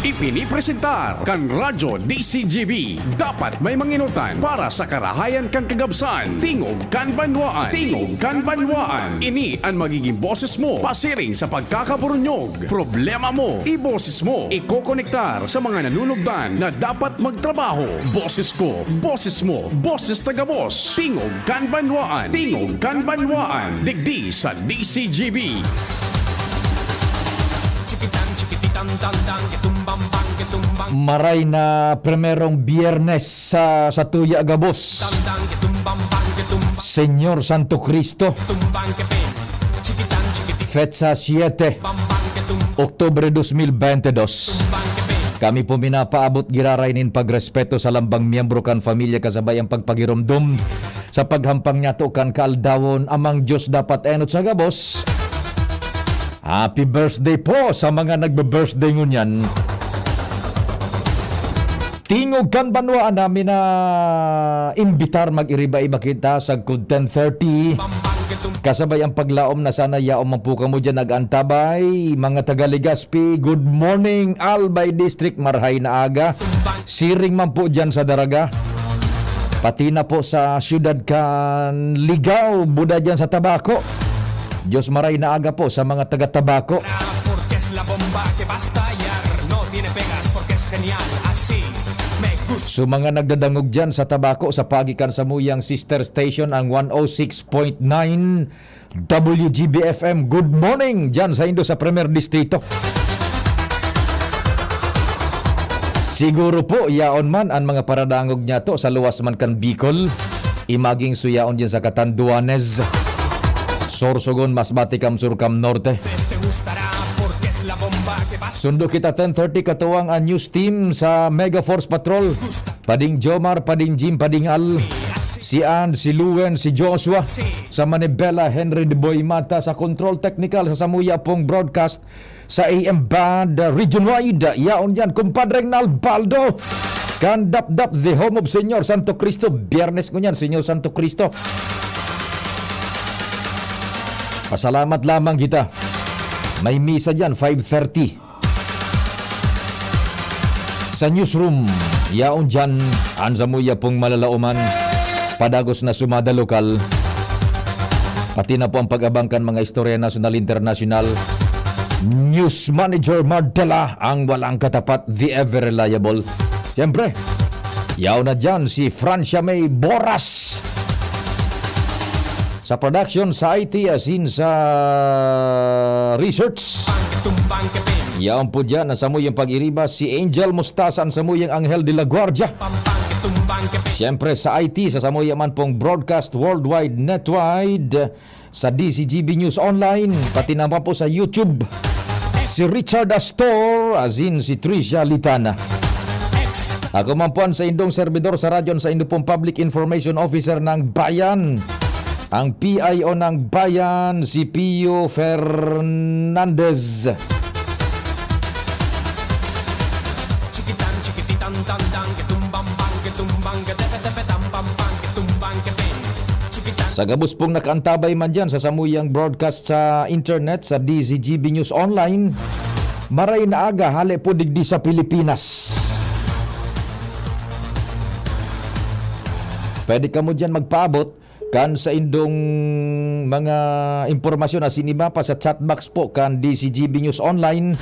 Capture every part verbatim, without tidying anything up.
Ipinipresentar kan Radyo D C G B. Dapat may manginutan para sa karahayan kan kagabsan. Tingog kan Banwaan. Tingog kan Banwaan. Ini an magiging boses mo pasiring sa pagkakaburunyog. Problema mo, iboses mo. Ikokonektar sa mga nanunugdan na dapat magtrabaho. Boses ko, boses mo, boses ta gabos. Tingog kan Banwaan. Tingog kan Banwaan. Digdi sa D C G B. Maray na primerong Biyernes sa, sa Tuya Gabos. Señor Santo Cristo. Fetsa siete, Oktubre dos mil bente dos. Kami po minapaabot giraray nin pagrespeto sa lambang miyembro kan pamilya kasabay ang pagpagiromdom sa paghampang niyato kan kaaldawon. Amang Diyos dapat enot sa gabos. Happy birthday po sa mga nagbe-birthday ngunyan. Tingog kan banwaan namin na imbitar, mag-iriba-iba kita sagkod ten thirty. Kasabay ang paglaom na sana yaon man po kamo dyan nag-antabay. Mga taga Legazpi, good morning, Albay District, marhay na aga. Siring man po dyan sa Daraga. Pati na po sa siyudad kan Ligao, buda dyan sa Tabaco. Diyos maray na aga po sa mga taga Tabaco. Porque es la bomba que va a estallar. No tiene pegas porque es genial. Así me gusta. So, mga nagdadangog dyan sa Tabaco, sa pagi kan samuyang sister station, ang one oh six point nine W G B F M. Good morning dyan sa indo sa Primer Distrito. Siguro po, yaon man an mga paradangog niyato sa luwas man kan Bicol. Imaging suyaon dyan sa Catanduanes, Sorsogon, Masbate, Kamsur, Kamnorte. Sundo kita ten thirty, katuwang an news team sa Mega Force Patrol. Pading Jomar, Pading Jim, Pading Al, si Ann, si Luen, si Joshua, sa Manibela, Henry de Boy Mata, sa Control Technical, sa samuya pong broadcast, sa A M Band, uh, region wide, yaon yan, Compadre Nalbaldo. Kandapdap, the home of Señor Santo Cristo, Biyernes ngunyan, Señor Santo Cristo. Pasalamat lamang kita. May misa dyan, five thirty. Sa newsroom, yaon dyan, an samuya pong malalaoman, padagos na sumada lokal, pati na po ang pag-abang kan mga istorya nasyonal, internasyonal. News Manager Mardela, ang walang katapat, the ever reliable. Siyempre, yaon na dyan si Francia May Boras. Sa production, sa I T, asin sa research. Yaon po dyan, ang samuyang pag-iriba, si Angel Mustasa, ang samuyang Angel de la Guardia. Siyempre, sa I T, sa samuya man pong broadcast worldwide, netwide, sa D C G B News Online, pati naman po sa YouTube. Si Richard Astor, asin si Tricia Litana. Ako man po ang saindong servidor sa radyo, ang saindo pong Public Information Officer ng Bayan, ang P I O ng Bayan, si Pio Fernandez. Sa gabos pong nakaantabay man dyan sa samuyang broadcast sa internet, sa D Z G B News Online, maray na aga, hale po digdi sa Pilipinas. Pwede kamo dyan magpaabot kan saindong mga impormasyon asin iba pa sa chat box po kan D Z G B News Online.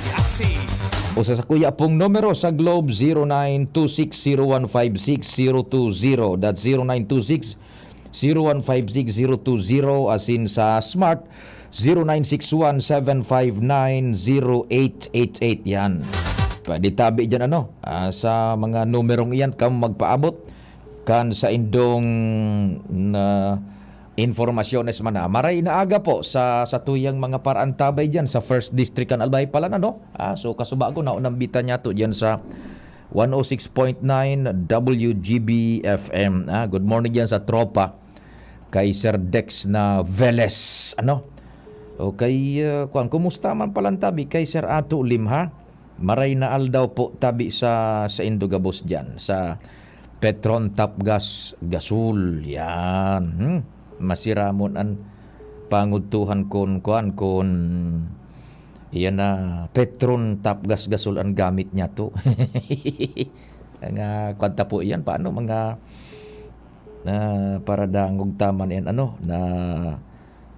O sa sakuya pong numero sa Globe, zero nine two six zero one five six zero two zero. That's zero nine two six zero one five six zero two zero, asin sa Smart, zero nine six one seven five nine zero eight eight eight. Yan. Pwede tabi dyan, ano, ah, sa mga numerong iyan, kamo magpaabot kan saindong na impormasyones man na. Maray na aga po sa, sa tuyang mga paraantabay dyan sa First District kan Albay pala na, no? Ah, so, kasubago na, unang bita niya to dyan sa one oh six point nine W G B F M. Ah, good morning dyan sa tropa kay Sir Dex na Veles, ano? Okay, ah, kuwan, kumusta man palang tabi kay Sir Ato Lim, ha? Maray na aldaw po tabi sa, sa indo gabos dyan, sa Petron Top Gas Gasol. Yan, hmm? Masiramon an pangudtuhan kun, kuwan, kun Iyan na, Petron Top Gas Gasol ang gamit niya to. Mga kwan ta po iyan, paano mga, ah, para dangog ta man yan, ano, na,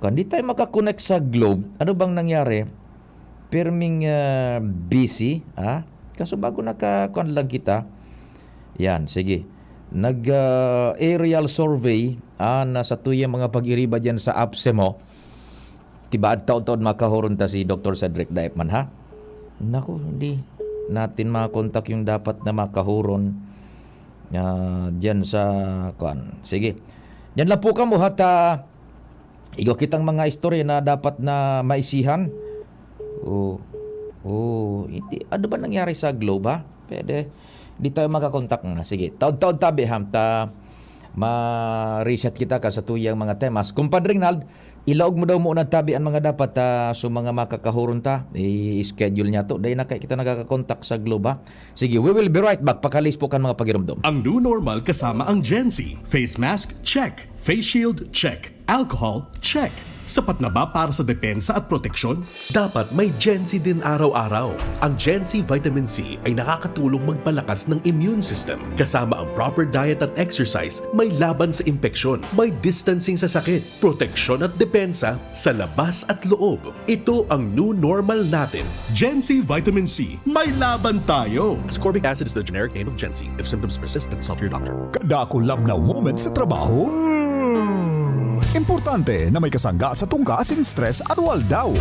kung di tayo makakonect sa Globe, ano bang nangyari? Pirming, ah, busy, ah? Kaso bago naka-, kwan lang kita. Yan, sige. Nag, ah, aerial survey, ah, na sa tuyang mga pag-iriba dyan sa APSEMO. Tibaad taon-taon makahuron ta si Doktor Cedric Daipman, ha? Naku, hindi natin makontak yung dapat na makahuron, ah, dyan sa, kwan. Sige. Yan lang po kamo, ha, ta igwa kitang mga istorya na dapat na maisihan. Oh, oh, hindi. Ano ba nangyari sa Globe, ha? Pwede. Di tayo makakontak na. Sige, taod-taod tabi, ha? Ta ma-reset kita ka sa tuyang mga temas. Kumpadre Rinald, ilaog mo daw muna tabi ang mga dapat, ah, sa mga makakahuron ta. I-schedule niya to. Dahil na kaya kita nagkakakontak sa Globe, ha? Sige, we will be right back. Pakalis po kan mga pagirumdom. Ang new normal kasama ang Gen Z. Face mask, check. Face shield, check. Alcohol, check. Sapat na ba para sa depensa at proteksyon? Dapat may Gen Z din araw-araw. Ang Gen Z Vitamin C ay nakakatulong magpalakas ng immune system. Kasama ang proper diet at exercise, may laban sa impeksyon, may distancing sa sakit, proteksyon at depensa sa labas at loob. Ito ang new normal natin. Gen Z Vitamin C, may laban tayo! Ascorbic acid is the generic name of Gen Z. If symptoms persist, then consult your doctor. Kada akong labnaw moment sa trabaho, importante na may kasangga sa tungka asin stress aroaldaw.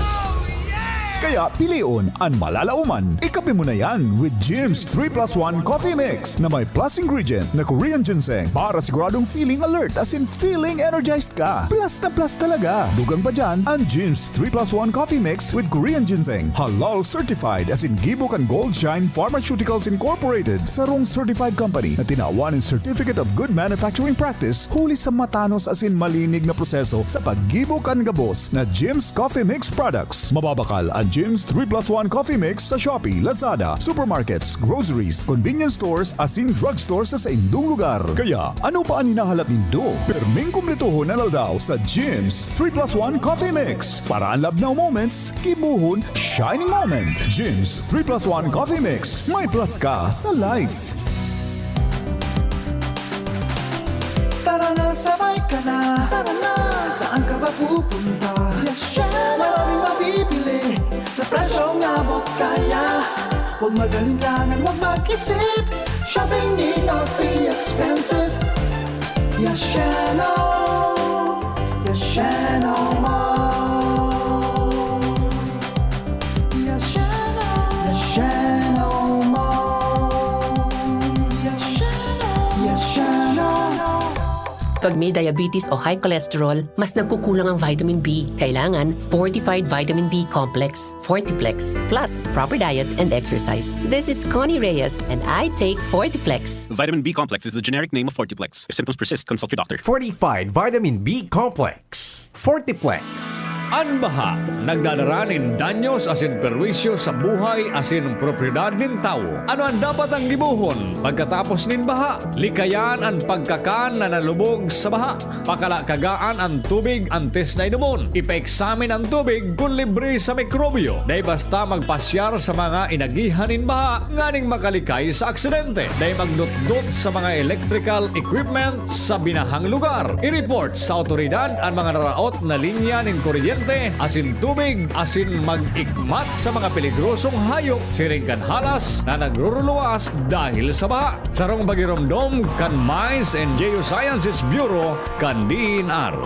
Kaya pilion an malalaoman. Ikape mo na yan with Jim's three plus one Coffee Mix na may plus ingredient na Korean ginseng para siguradong feeling alert asin feeling energized ka. Plus na plus talaga. Dugang pa dyan, ang Jim's three plus one Coffee Mix with Korean ginseng. Halal certified asin gibo kan Gold Shine Pharmaceuticals Incorporated, sarong certified company na tinawan nin Certificate of Good Manufacturing Practice huli sa matanos asin malinig na proseso sa paggibo kan gabos na Jim's Coffee Mix products. Mababakal ang Jim's three plus one Coffee Mix sa Shopee, Lazada, supermarkets, groceries, convenience stores, asin drugstore sa saindong lugar. Kaya, ano pa an hinahalat nindo? Perming kumpletohon an aldaw sa Jim's three plus one Coffee Mix. Para an labnaw moments, gibohon shining moment. Jim's three plus one Coffee Mix. May plus ka sa life. Tara na, sabay ka na. Tara na. Saan ka ba pupunta? Yes, syempre. Maraming mabibili sa presyong abot kaya. Huwag mag-alinlangan, huwag mag-isip. Shopping need not be expensive. Yes, Sheno. Yes, Sheno Mall. Yes, Sheno. Yes, Sheno Mall. Yes, Sheno. Yes, Sheno. Pag may diabetes o high cholesterol, mas nagkukulang ang vitamin B. Kailangan fortified vitamin B complex, Fortiplex, plus proper diet and exercise. This is Connie Reyes, and I take Fortiplex. Vitamin B complex is the generic name of Fortiplex. If symptoms persist, consult your doctor. Fortified vitamin B complex. Fortiplex. An baha nagdadara nin danyos asin perwisyo sa buhay asin propiedad nin tawo. Ano an dapat ang gibohon pagkatapos nin baha? Likayan an pagkakan na nalubog sa baha. Pakalakagaan an tubig antes na inomon. Ipaeksamin an tubig kun libre sa mikrobyo. Dai basta magpasyar sa mga inagihan nin baha nganing makalikay sa aksidente. Dai magdotdot sa mga electrical equipment sa binahang lugar. I-report sa awtoridad an mga naraot na linya nin kuryente asin tubig asin mag-ikmat sa mga peligrosong hayop siring kan halas na nagruruluwas dahil sa baha. Sarong pagiromdom kan Mines and Geosciences Bureau kan D N R.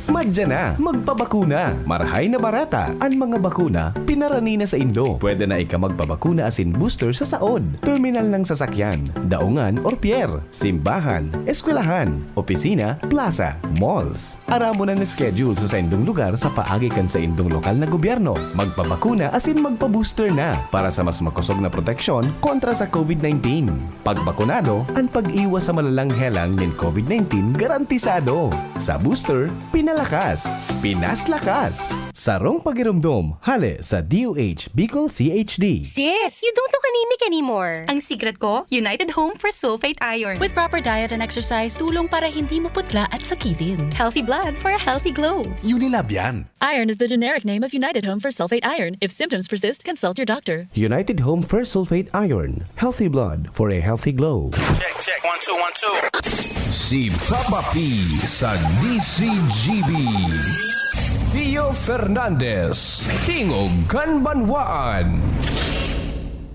Madya na, magpabakuna. Marahay na barata an mga bakuna, pinarani na saindo. Pwede na ika magpabakuna asin booster sa saod, terminal ng sasakyan, daungan or pier, simbahan, eskwelahan, opisina, plaza, malls. Aramon an schedule sa saindong lugar sa paagi kan saindong lokal na gobyerno. Magpabakuna asin magpa-booster na para sa mas makosog na proteksyon kontra sa COVID nineteen. Pagbakunado, an pag-iwas sa malalang helang nin COVID nineteen garantisado. Sa booster, pinalak Kas, Pinas Lakas. Sarong pagiromdom, hale sa D O H Bicol C H D. Sis, you don't look anemic anymore. Ang secret ko, United Home for Sulfate Iron. With proper diet and exercise, tulong para hindi maputla at sakitin. Healthy blood for a healthy glow. Unilab yan. Iron is the generic name of United Home for Sulfate Iron. If symptoms persist, consult your doctor. United Home for Sulfate Iron. Healthy blood for a healthy glow. Check, check. One, two, one, two. Si Papa P sa D C G B. Pio Fernandez, Tingog kan Banwaan.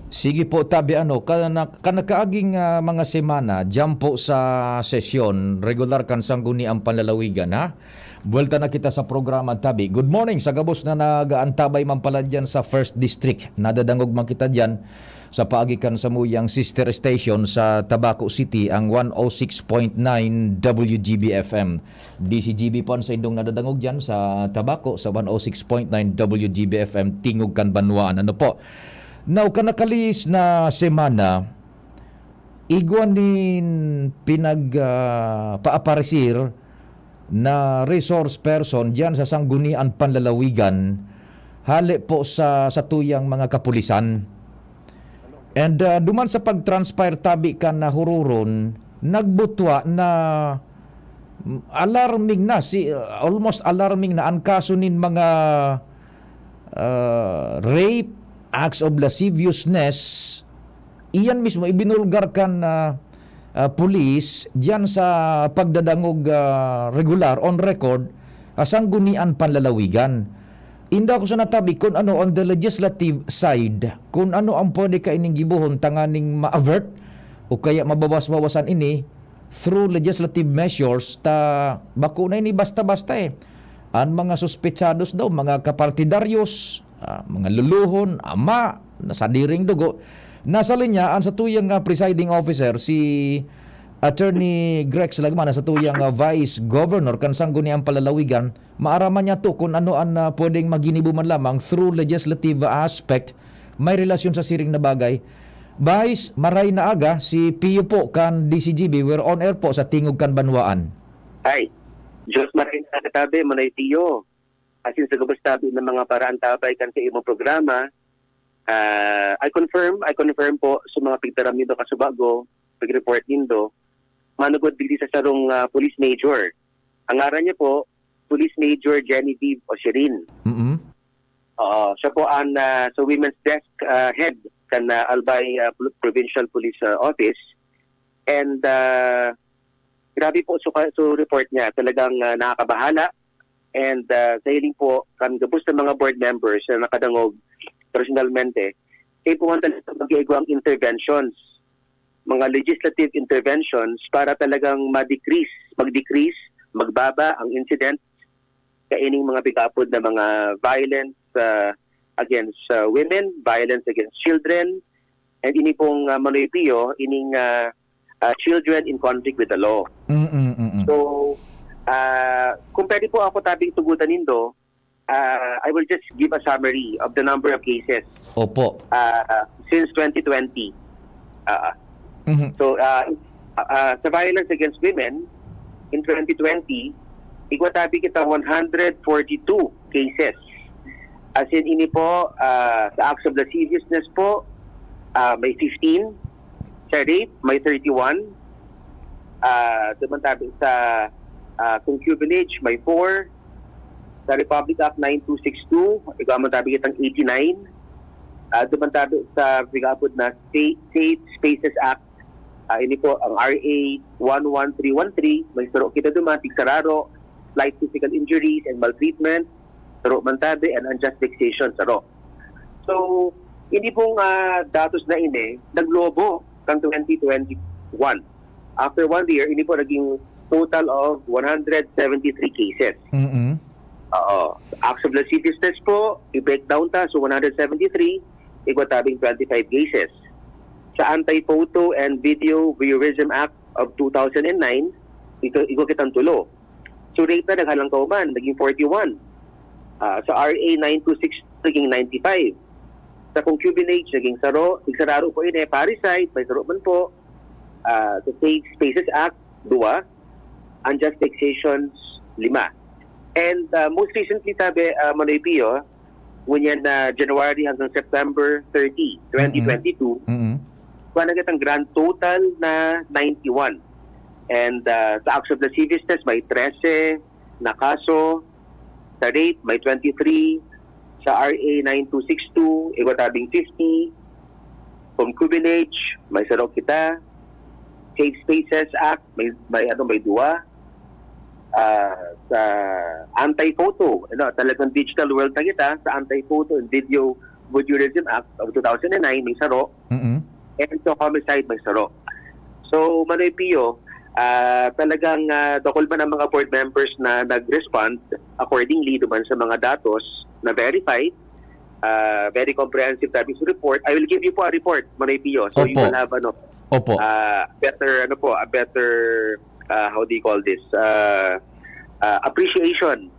Sige po, tabi ano, kana-, kanakaaging, ah, mga semana, diyan po sa sesyon, regular kan Sangguniang Panlalawigan, ha? Buwelta na kita sa programa, tabi. Good morning sa gabos na nag-aantabay man pala diyan sa First District. Nadadangog man kita diyan sa paagi kan samuyang sister station sa Tabaco City, ang one oh six point nine W G B F M. D C G B po ang saindong nadadangog diyan sa Tabaco, sa one oh six point nine W G B F M, Tingog kan Banwaan. Ano po? Now, kanakalihis na semana, igwa nin pinag, ah, paaparisir na resource person diyan sa Sanggunian Panlalawigan, hale po sa satuyang mga kapulisan. And, ah, duman sa pag-transpire tabi kan nahururon, nagbutwa na, mm, alarming na, si, ah, almost alarming na ang kaso nin mga, ah, rape, acts of lasciviousness. Iyan mismo, ibinulgar kan, ah, ah, pulis diyan sa pagdadangog, ah, regular, on record, sa Sanggunian Panlalawigan. Inda ko sa natabi kun ano on the legislative side, kun ano ang pwede kaining gibohon tanganing ma-avert o kaya mabawas-bawasan ini through legislative measures, ta bako na ini basta-basta, eh. An mga suspetsados daw, mga kapartidaryos, ah, mga luluhon, ama, na sadiring dugo. Nasa linya an satuyang, ah, presiding officer, si Attorney Grex Lagman, na satuyang, ah, Vice Governor kan Sangguniang Panlalawigan. Maaraman niya to kun ano an, ah, pwedeng maginibo man lamang through legislative aspect, may relasyon sa siring na bagay. Vice, maray na aga, si Pio po kan D C G B. We're on air po sa Tingog kan Banwaan. Ay, Diyos maray na aga tabi, Manay Pio. Asin sa gabos tabi ng mga paraantabay kan sa imong programa, ah, I confirm, I confirm po sa mga pigtaram nindo kasubago, pag-report nindo, manugod digdi sa sarong, ah, police major. Ang ngaran niya po, Police Major Genevieve Osirin. Mm-mm. Oo, siya po ang, ah, sa Women's Desk, ah, head kan, ah, Albay, ah, Pol-, Provincial Police, ah, Office. And, ah, grabe po so, so report niya, talagang, ah, nakakabahala. And, ah, sa hiling po, kan gabos na mga board members na nakadangog personalmente, kayo po nga talaga mag-iigwang interventions, mga legislative interventions para talagang ma-decrease, mag-decrease, magbaba ang incident kaining mga pigapod na mga violence, ah, against, ah, women, violence against children, and ini pong, ah, Manoy Pio, ining, ah, ah, children in conflict with the law. Mm, mm, mm. So, ah, kung pwede po ako tabing tugutan nindo, ah, I will just give a summary of the number of cases, Opo. ah, since twenty twenty. Ah, Mhm. So, ah, ah, sa violence against women, in twenty twenty, igwa tabi kita one hundred forty-two cases. As in, ini po, ah, sa acts of lasciviousness po, ah, may fifteen. Sa rape, may thirty-one. Ah, duman tabi sa, ah, concubinage, may four. Sa Republic Act nine two six two, igwa man tabi kitang eighty-nine. Ah, duman tabi sa pigapod na Sa-, Safe Spaces Act, ah, ini po ang R A one one three one three, may saro kita duman, tigsararo, slight physical injuries and maltreatment, saro man tabi, and unjust vexation, saro. So, ini pong, ah, datos na ini, naglobo kan twenty twenty-one. After one year, ini po naging total of one hundred seventy-three cases. Mm-mm. Oo. Acts of lasciviousness po, i-breakdown ta, so one hundred seventy-three, igwa tabing twenty-five cases. Sa Anti-Photo and Video Voyeurism Act of two thousand nine, ito, igwa kitang tulo. So, rape na naghalangkaw man, naging forty-one. Ah, sa R A nine two six, naging ninety-five. Sa concubinage, naging saro, tigsararo po ini, parricide, may saro man po. Ah, sa Safe Spaces Act, dua. Unjust vexations, lima. And ah, most recently, tabi, ah, Manoy Pio, ngunyan na January hanggang September thirty, twenty twenty-two, Mm. kuha na kitang grand total na ninety-one. And ah, sa acts of lasciviousness, may trese na kaso. Sa rape, may twenty-three. Sa R A nine two six two, igwa tabing fifty. Concubinage, may saro kita. Safe Spaces Act, may, may, ano, may duwa. Ah, sa anti-photo, ano, talagang digital world na kita, sa Anti-Photo and Video Voyeurism Act of two thousand nine, may saro. Mm. And sa homicide, may saro. So, Manoy Pio, ah, talagang ah, dakul man ang mga board members na nag-respond accordingly duman sa mga datos na verified. Ah, very comprehensive, tabi, sa report. I will give you po a report, Manoy Pio. So, you Opo. will have, ano, Opo. ah, better, ano po, a better, ah, how do you call this? Ah, ah, appreciation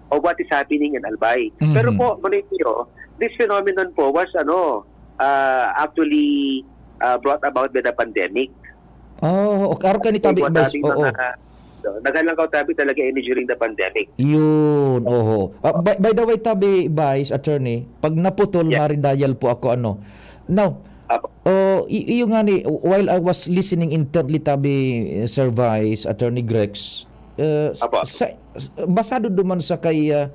of what is happening in Albay. Mhm. Pero po, Manoy Pio, this phenomenon po was, ano, ah, actually ah, brought about by the pandemic. Oh, okay. Araw ka ni tabi, Igwa Vice. tabing Oo. mga, so, naghalang ka tabi talaga ini during the pandemic. Yun, oho. Ah, by, by the way, tabi, Vice Attorney, pag naputol, Yeah. maridial po ako, ano. Now, Apo. oh, i- iyo nga ni, while I was listening intently, tabi, eh, Sir Vice, Attorney Grex, eh, s- Apo. sa, s- basado duman sa kay ah,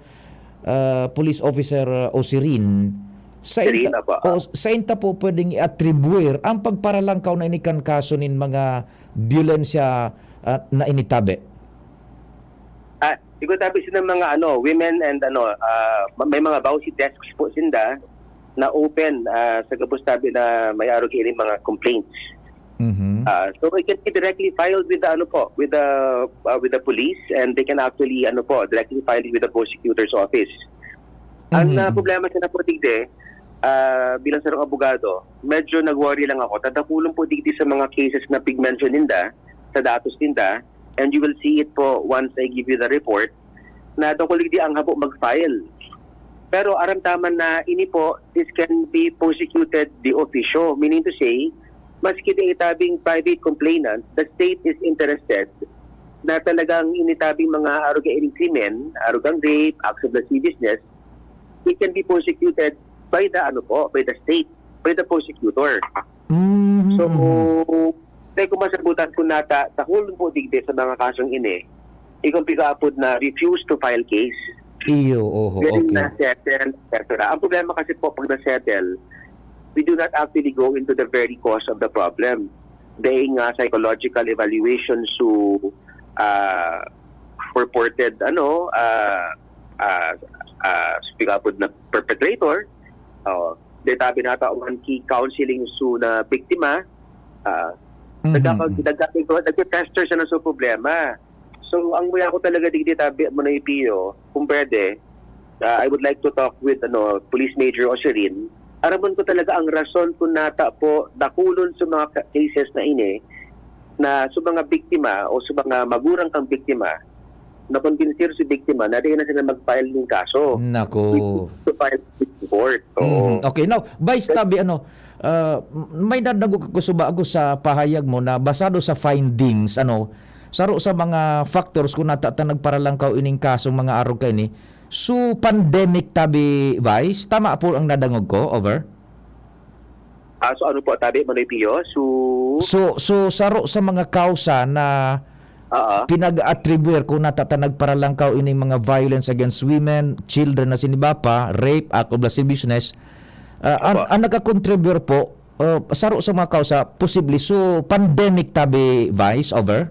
ah, Police Officer ah, Osirin, sa Osirin, inta, apo. o, sa inta po pwedeng i-attribuir ang pagparalangkaw na ini kan kaso nin mga biyolensya ah, na initabi? Ah, siguro tabi sila mga ano, women and ano, ah, may mga VAWC desks po sinda na open ah, sa gabos tabi na may arog ini mga complaints. Mhm. Ah, so it can be directly filed with the ano po, with the ah, with the police, and they can actually ano po, directly file with the prosecutor's office. Ang Mhm. ah, problema sa na po digdi, ah, bilang sarong abogado, medyo nag-worry lang ako. Tadakulon po digdi sa mga cases na pig-mention ninda, sa datos ninda, and you will see it po once I give you the report, na dakul digdi ang habo mag-file. Pero aram taman na ini po, this can be prosecuted de officio. Meaning to say, maski di itabing private complainant, the state is interested na talagang initabing mga aruga ining krimen, arugang rape, acts of lasciviousness, it can be prosecuted by the ano po, by the state, by the prosecutor. Mhm. So, dai ko masabutan kung nata, sa hulong po digdi sa mga kasong ini, ikong pigaapod na refuse to file case. Iyo, oho, Very okay. Na-settle, et cetera. Ang problema kasi po, pag na-settle, we do not actually go into the very cause of the problem. Dahil nga psychological evaluation so uh, purported ano uh, uh, uh, pigaapod na perpetrator, oh, detabi nata one key counseling so na biktima, uh, Mhm. nagkakag- nagkakagawa, nagtitester siya na sa problema. So, ang muya ko talaga digdi tabi mo na ipiyo, kung pwede, uh, I would like to talk with ano, Police Major Osirin. Aramon ko talaga ang rason kung nata po dakulon sa mga ka- cases na ini na sa mga biktima o sa mga magurang kang biktima, nakumbinsiyo si biktima na di na sila mag-file ng kaso. Nako. To file with court. Oo. Mhm. Okay, now, Vice Tabi, ano, ah, may nadangog ako sa bago sa pahayag mo na basado sa findings, ano, saro sa mga factors kung nata ta nagparalangkaw ining kasong mga arog kaini, so pandemic, Tabi, Vice? Tama po ang nadangog ko? Over? Ah, so ano po, tabi, Manoy Pio? So, So, so saro sa mga kausa na ah, pinag-attribuir kung nata ta nagparalangkaw ining mga violence against women, children na siniba pa, rape, act of lasciviousness. Ah, an, Opo. Ang nakakontribute po, ah, saro sa mga kausa, posible. So, pandemic, Tabi, Vice, over?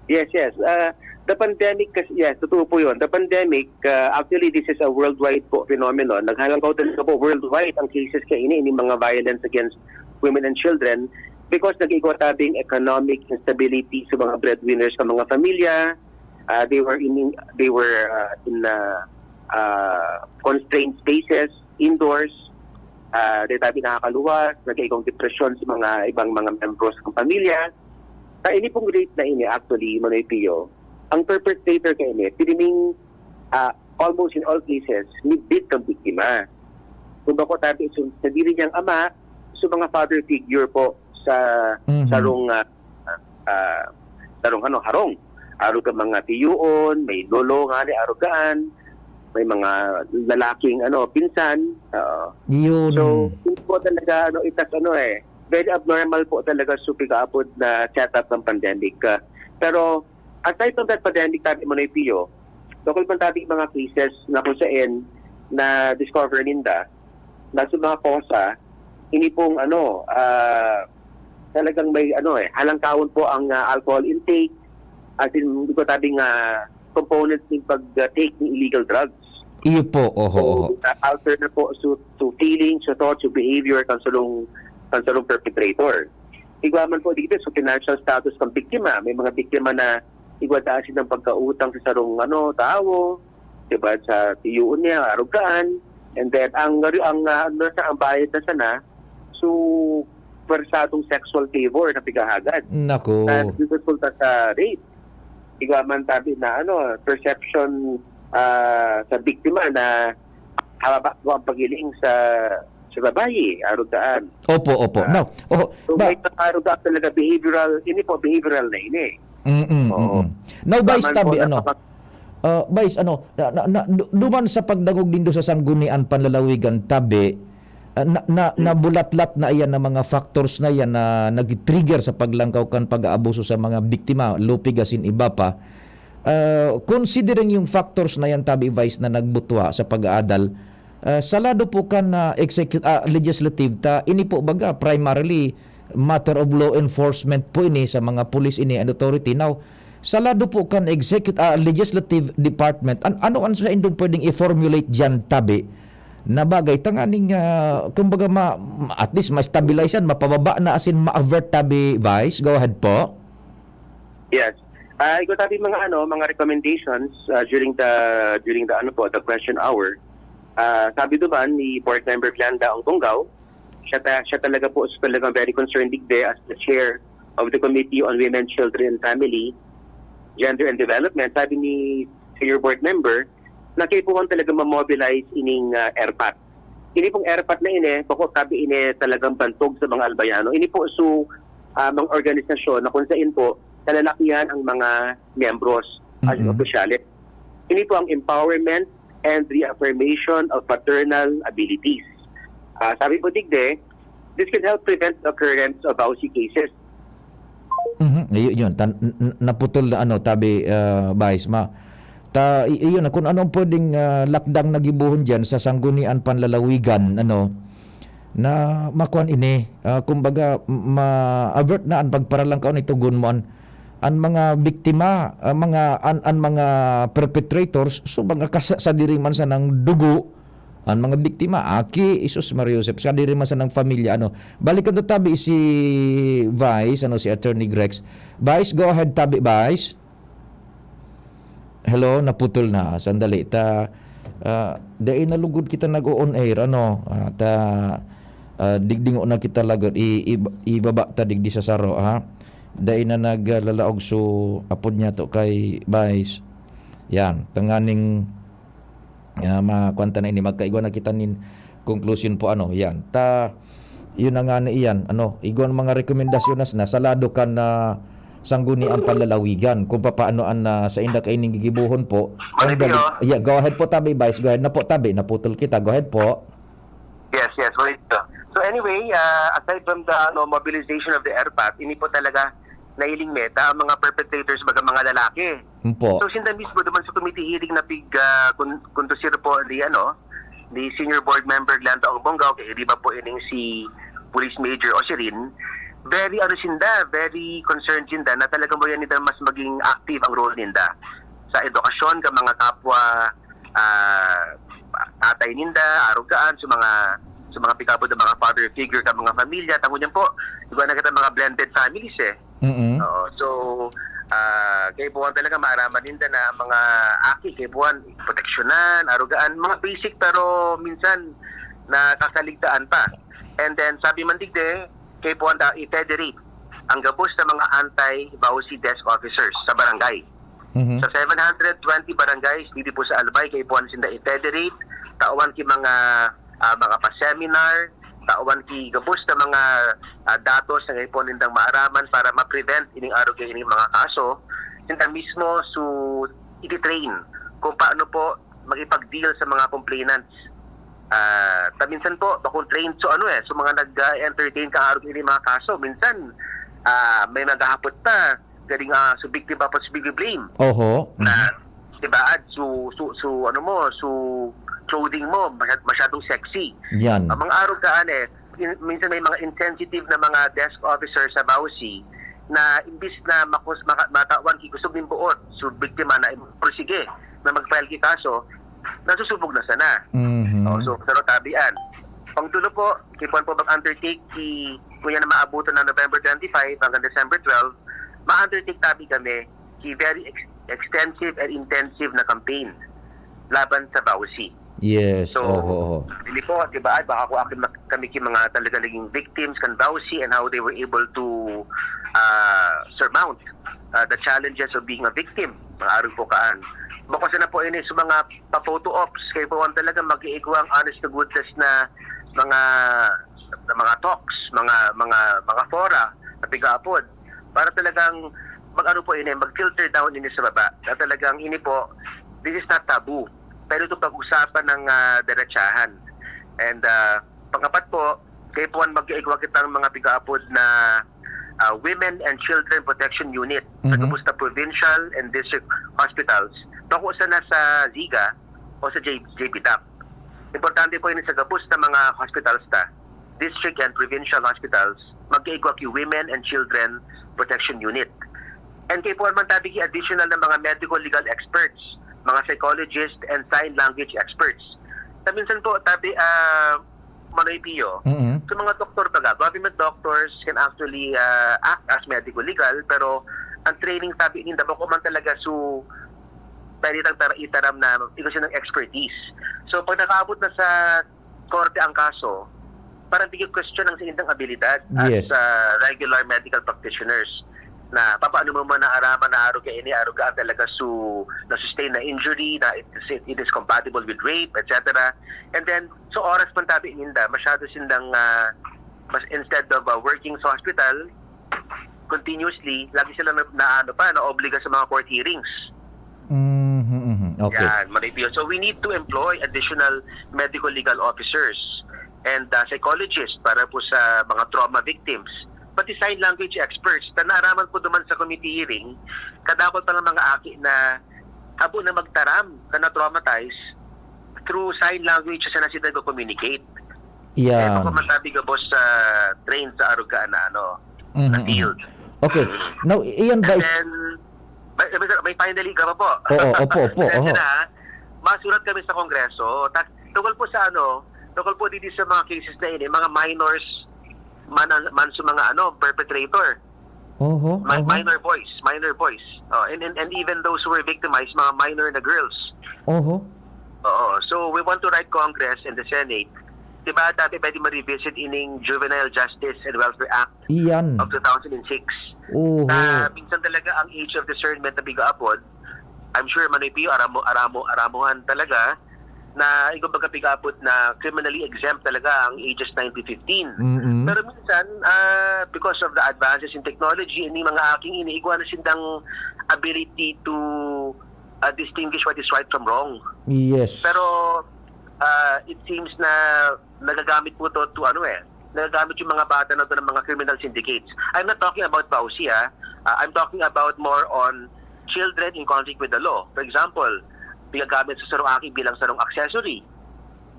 Yes, yes. Uh, the pandemic kasi, yes, totoo po yun. The pandemic, uh, actually, this is a worldwide po phenomenon. Naghalangkaw talaga po worldwide ang cases kaini, ini mga violence against women and children because nag-igwa tabing economic instability sa mga breadwinners sa mga pamilya. Uh, they were in they were uh, in uh, uh, constrained spaces, indoors. Uh, they tabi nakakaluwas, nag-igong depresyon sa mga ibang mga membros ng pamilya. Sa ini pong rape na ini, actually, Manoy Pio, ang perpetrator kaini, pwede ning, ah, almost in all cases, midbit kang biktima. Kung bako tabi, so, sa diri niyang ama, so mga father figure po sa Mhm. sarong, ah, ah, sarong ano, harong. arog kan mga tiyoon, may lolo ngani, arog kan, may mga lalaking ano, pinsan, oo. Yun. So, yun po talaga, ano, it has, ano, eh, very abnormal po talaga so pig-aapod na setup ng pandemic. Ah, pero aside from that pandemic, tabi mo na, Pio, tungkol man tabi mga cases na kung saan na-discover ninda, na sa mga kosa, ini pong ano, ah, talagang may ano, eh, halangkawon po ang, ah, alcohol intake, as in, di ko tabing, ah, components ng pag-take ng illegal drugs. Iyo po, oho, So, oho. na-alter na po so, so feelings, so thoughts, so behavior, kan sarong, kan sarong perpetrator. Igwa man po dito, so financial status ng biktima. May mga biktima na igwa taas ng pagkautang sa sarong ano, tao, diba, sa tiyoon niya, arugaan. And then, ang, ang, ah, ano sa, ang bayad na sana, so, pwersadong sexual favor na pighahagad. Nako. Na resulta sa rape. Igwa man tabi na, ano, perception, ah, sa biktima na hababa po ang paghiling sa, sa babae, arugaan. Opo, opo. Ah, Now, oh, so, ba- may arugaan talaga behavioral, ini po, behavioral na ini. Mm, mm, Oo. mm. Now, Vice, Tama tabi, po, ano, napaka- ah, Vice, ano, na, na, na, du-, duman sa pagdangog nindo sa Sanggunian Panlalawigan, tabi, ah, na, na, Hmm. nabulatlat na iyan na mga factors na iyan na nag-trigger sa paglangkaw kan pag-aabuso sa mga biktima, lupig asin iba pa. Ah, considering yung factors na yan, tabi, Vice, na nagbutwa sa pag-aadal, ah, sa lado po kan, ah, execu-, ah, legislative ta, ini po baga primarily matter of law enforcement po ini sa mga pulis ini and authority. Now, sa lado po kan execute-, ah, legislative department, an-, ano ang saindong pwedeng i-formulate diyan, tabi, na bagay tanganing, ah, kumbaga ma-, at least ma-stabilize yan, mapababa na asin ma-avert, tabi, Vice? Go ahead po. Yes. Ah, ikaw tabi mga ano, mga recommendations, ah, during the, during the ano po, the question hour. Ah, sabi duman ni Board Member Glenda Ongbonggao, siya ta-, siya talaga po, siya talagang very concerned digdi as the chair of the Committee on Women, Children and Family, Gender and Development. Sabi ni Senior Board Member, na kaipuhan talaga ma-mobilize ining, ah, ERPAT. Ini pong ERPAT na ini, bako tabi ini talagang bantog sa mga Albayano. Ini po so, ah, mga organisasyon na kung saan po nalalakihan ang mga miyembros at Mhm. opisyales. Ini po ang empowerment and reaffirmation of paternal abilities. Ah, sabi po digdi, this can help prevent the occurrence of VAWC cases. Mhm, iyo-, yun, tan-, n-, n-, naputol na ano, tabi, ah, Vice, ma-, ta-, i-, iyon na, kung ano ang pwedeng, ah, lakdang na gibohon diyan sa Sanggunian Panlalawigan, ano, na makuan ini, ah, kumbaga, m-, ma-avert na an pagparalangkaw ni tugon mo an, an mga biktima, an mga, an, an mga perpetrators, so, mga kasa-, sadiri man sanang dugo, an mga biktima, aki, Jesus Maria Joseph, sadiri man sanang pamilya, ano. Balikan ta tabi si Vice, ano, si Attorney Grex. Vice, go ahead tabi, Vice. Hello, naputol na. Sandali, ta, ah, dai na lugod kita nag-o-on air, ano? Ah, ta, ah, digdingo na kita lagod. I-, i-, ibaba ta digdi sa saro, ha? Dai na naglalaog so apod niya to kay Vice. Yan, tanganing, ah, makuan ta na ini, magkaigwa na kita nin conclusion po, ano, yan. Ta, yun na nga na iyan, ano, igwa ang mga rekomendasyon na, na sa lado kan, ah, Sanggunian Panlalawigan, kung papaano an, ah, sa inda kaining gigibohon po. Pwede, Ang dali-, oh. Yeah, go ahead po, tabi, Vice. Go ahead na po, tabi. Naputol kita. Go ahead po. Yes, yes, wait. So anyway, ah, aside from the, ano, mobilization of the ERPAT, ini po talaga nailing meta ang mga perpetrators, baga mga lalaki. Opo. So, sinda mismo duman sa committee hearing na pig, ah, kun-, conducir po ni, ano, ni Senior Board Member Glenda Ongbonggao, kay di ba po ining si Police Major Osirin, very, ano, sinda, very concerned sinda na talagang mo yan nila mas maging active ang role ninda sa edukasyon ka mga kapwa, ah, tatay ninda, arugaan, sa mga, sa mga pikapod na mga father figure ka mga pamilya. Tango niyan po, di ba na kita mga blended families eh. Mm. Oo. So, ah, kaipuhan talaga maaraman ninda na ang mga aki, kaipuhan proteksyonan, arugaan, mga basic pero minsan nakakaligtaan pa. And then, sabi man digdi, kaipuhan daw i-federate ang gabos na mga anti-VAWC desk officers sa barangay. Mhm. Sa seven hundred twenty barangays, didi po sa Albay, kaipuhan sinda i-federate, tawan ki mga, ah, mga pa-seminar, tawan ki gabos na mga, ah, datos na kaipuhan nindang maaraman para ma-prevent ining arog ining mga kaso. Sinda mismo so iti-train kung paano po makipag-deal sa mga complainants. Ah, ta minsan po, bakong trained so ano eh, so mga nag-entertain kan arog ini mga kaso. Minsan, ah, may maghahapot pa, galing, ah, so victim pa, so big blame. Oho. Na, di ba, ad, so, so, so, ano mo, so clothing mo, masyad, masyadong sexy. Yan. Ang mga arog kaan eh, in, minsan may mga insensitive na mga desk officer sa VAWC na imbis na makus, maka, matawan ki kusog nin buot, so biktima na, sige, na mag-file ki kaso, nasusubog na sana. Mhm. Oh, so, pero tabian. Pangtulo po, kipuan po mag-undertake ki, kuya na maabutan na November twenty-five hanggang December twelve, ma-undertake tabi kami ki very ex- extensive and intensive na campaign laban sa VAWC. Yes. So, Oho, oho. Hindi po, di ba, baka ko akin mak- kami ki mga talaga naging victims kan VAWC and how they were able to ah, surmount ah, the challenges of being a victim. Mga arog po kaan. Bako sana po ini sa mga pa-photo ops, kaya po ang talaga mag-iigwa ang honest to goodness na mga na mga talks, mga mga mga fora na piga-apod para talagang mag-ano po ini, mag-filter down ini sa baba. Na talagang ini po, this is not taboo. Pero ito pag-usapan ng ah, derechahan. And ah, pangapat po, kaya po ang mag-iigwa kitang mga piga-apod na ah, Women and Children Protection Unit sa Mhm. gabos na provincial and district hospitals. Bako sana sa ZIGA o sa J- JBDOC. Importante po yun sa gabos na mga hospitals ta, district and provincial hospitals, mag-iigwa ki Women and Children Protection Unit. And kaya po naman tabi ki additional na mga medical legal experts, mga psychologist and sign language experts. Sa minsan po, tabi, ah, Manoy Pio, Mhm. so mga doktor baga, government doctors can actually ah, act as medical legal, pero ang training tabi ninda, bako man talaga so pwede tang tara- itaram na ikaw siya ng expertise. So pag nakaabot na sa korte ang kaso, parang bigyan question ang sa indang abilidad Yes. as ah, regular medical practitioners na papaano mo man naaraman na aruga ini, aruga talaga so na-sustain na injury, na it is, it is compatible with rape, et cetera. And then, so oras man tabi ninda, masyado sindang, ah, mas instead of ah, working sa hospital, continuously, lagi sila na, na ano pa, naobliga sa mga court hearings. Mhm, mhm. Okay. Yan, Manoy Pio. So we need to employ additional medical legal officers and uh, psychologists para po sa mga trauma victims. Pati sign language experts na naaraman po duman sa committee hearing, kadakot pa ng mga aki na habo na magtaram na na-traumatize through sign language sa na sila nag-communicate. Yan. Kaya pa man tabi gabos sa train sa aruga na ano, Mhm, na mhm. field. Okay. Now, iyan ba And is... then, may, may, may finally ka pa po. Oo, opo, opo, Kasi oho. na, masurat kami sa Kongreso. Ta- tungkol po sa ano, tungkol po dito sa mga cases na ini, mga minors man, man sa mga ano, perpetrator. Oho, Mi- oho. Minor boys, minor boys. Oh, and, and, and even those who were victimized, mga minor na girls. Oho. Oo. So, we want to write Congress and the Senate. Diba, dati pwede ma-revisit ining Juvenile Justice and Welfare Act Iyan. of two thousand six. Oho. Na minsan talaga ang age of discernment na pigaapod, I'm sure Manoy Pio, aramo, aramo, aramuhan talaga, na yung kumbaga pigaapod na criminally exempt talaga ang ages nine to fifteen. Mm-mm. Pero minsan, ah, because of the advances in technology, ini mga aking iniigwa na sindang ability to ah, distinguish what is right from wrong. Yes. Pero ah, it seems na nagagamit po to, to ano eh, nagagamit yung mga bata na to ng mga criminal syndicates. I'm not talking about VAWC, ah. Ah, I'm talking about more on children in conflict with the law. For example, pigagamit sa sarong aki bilang sarong accessory.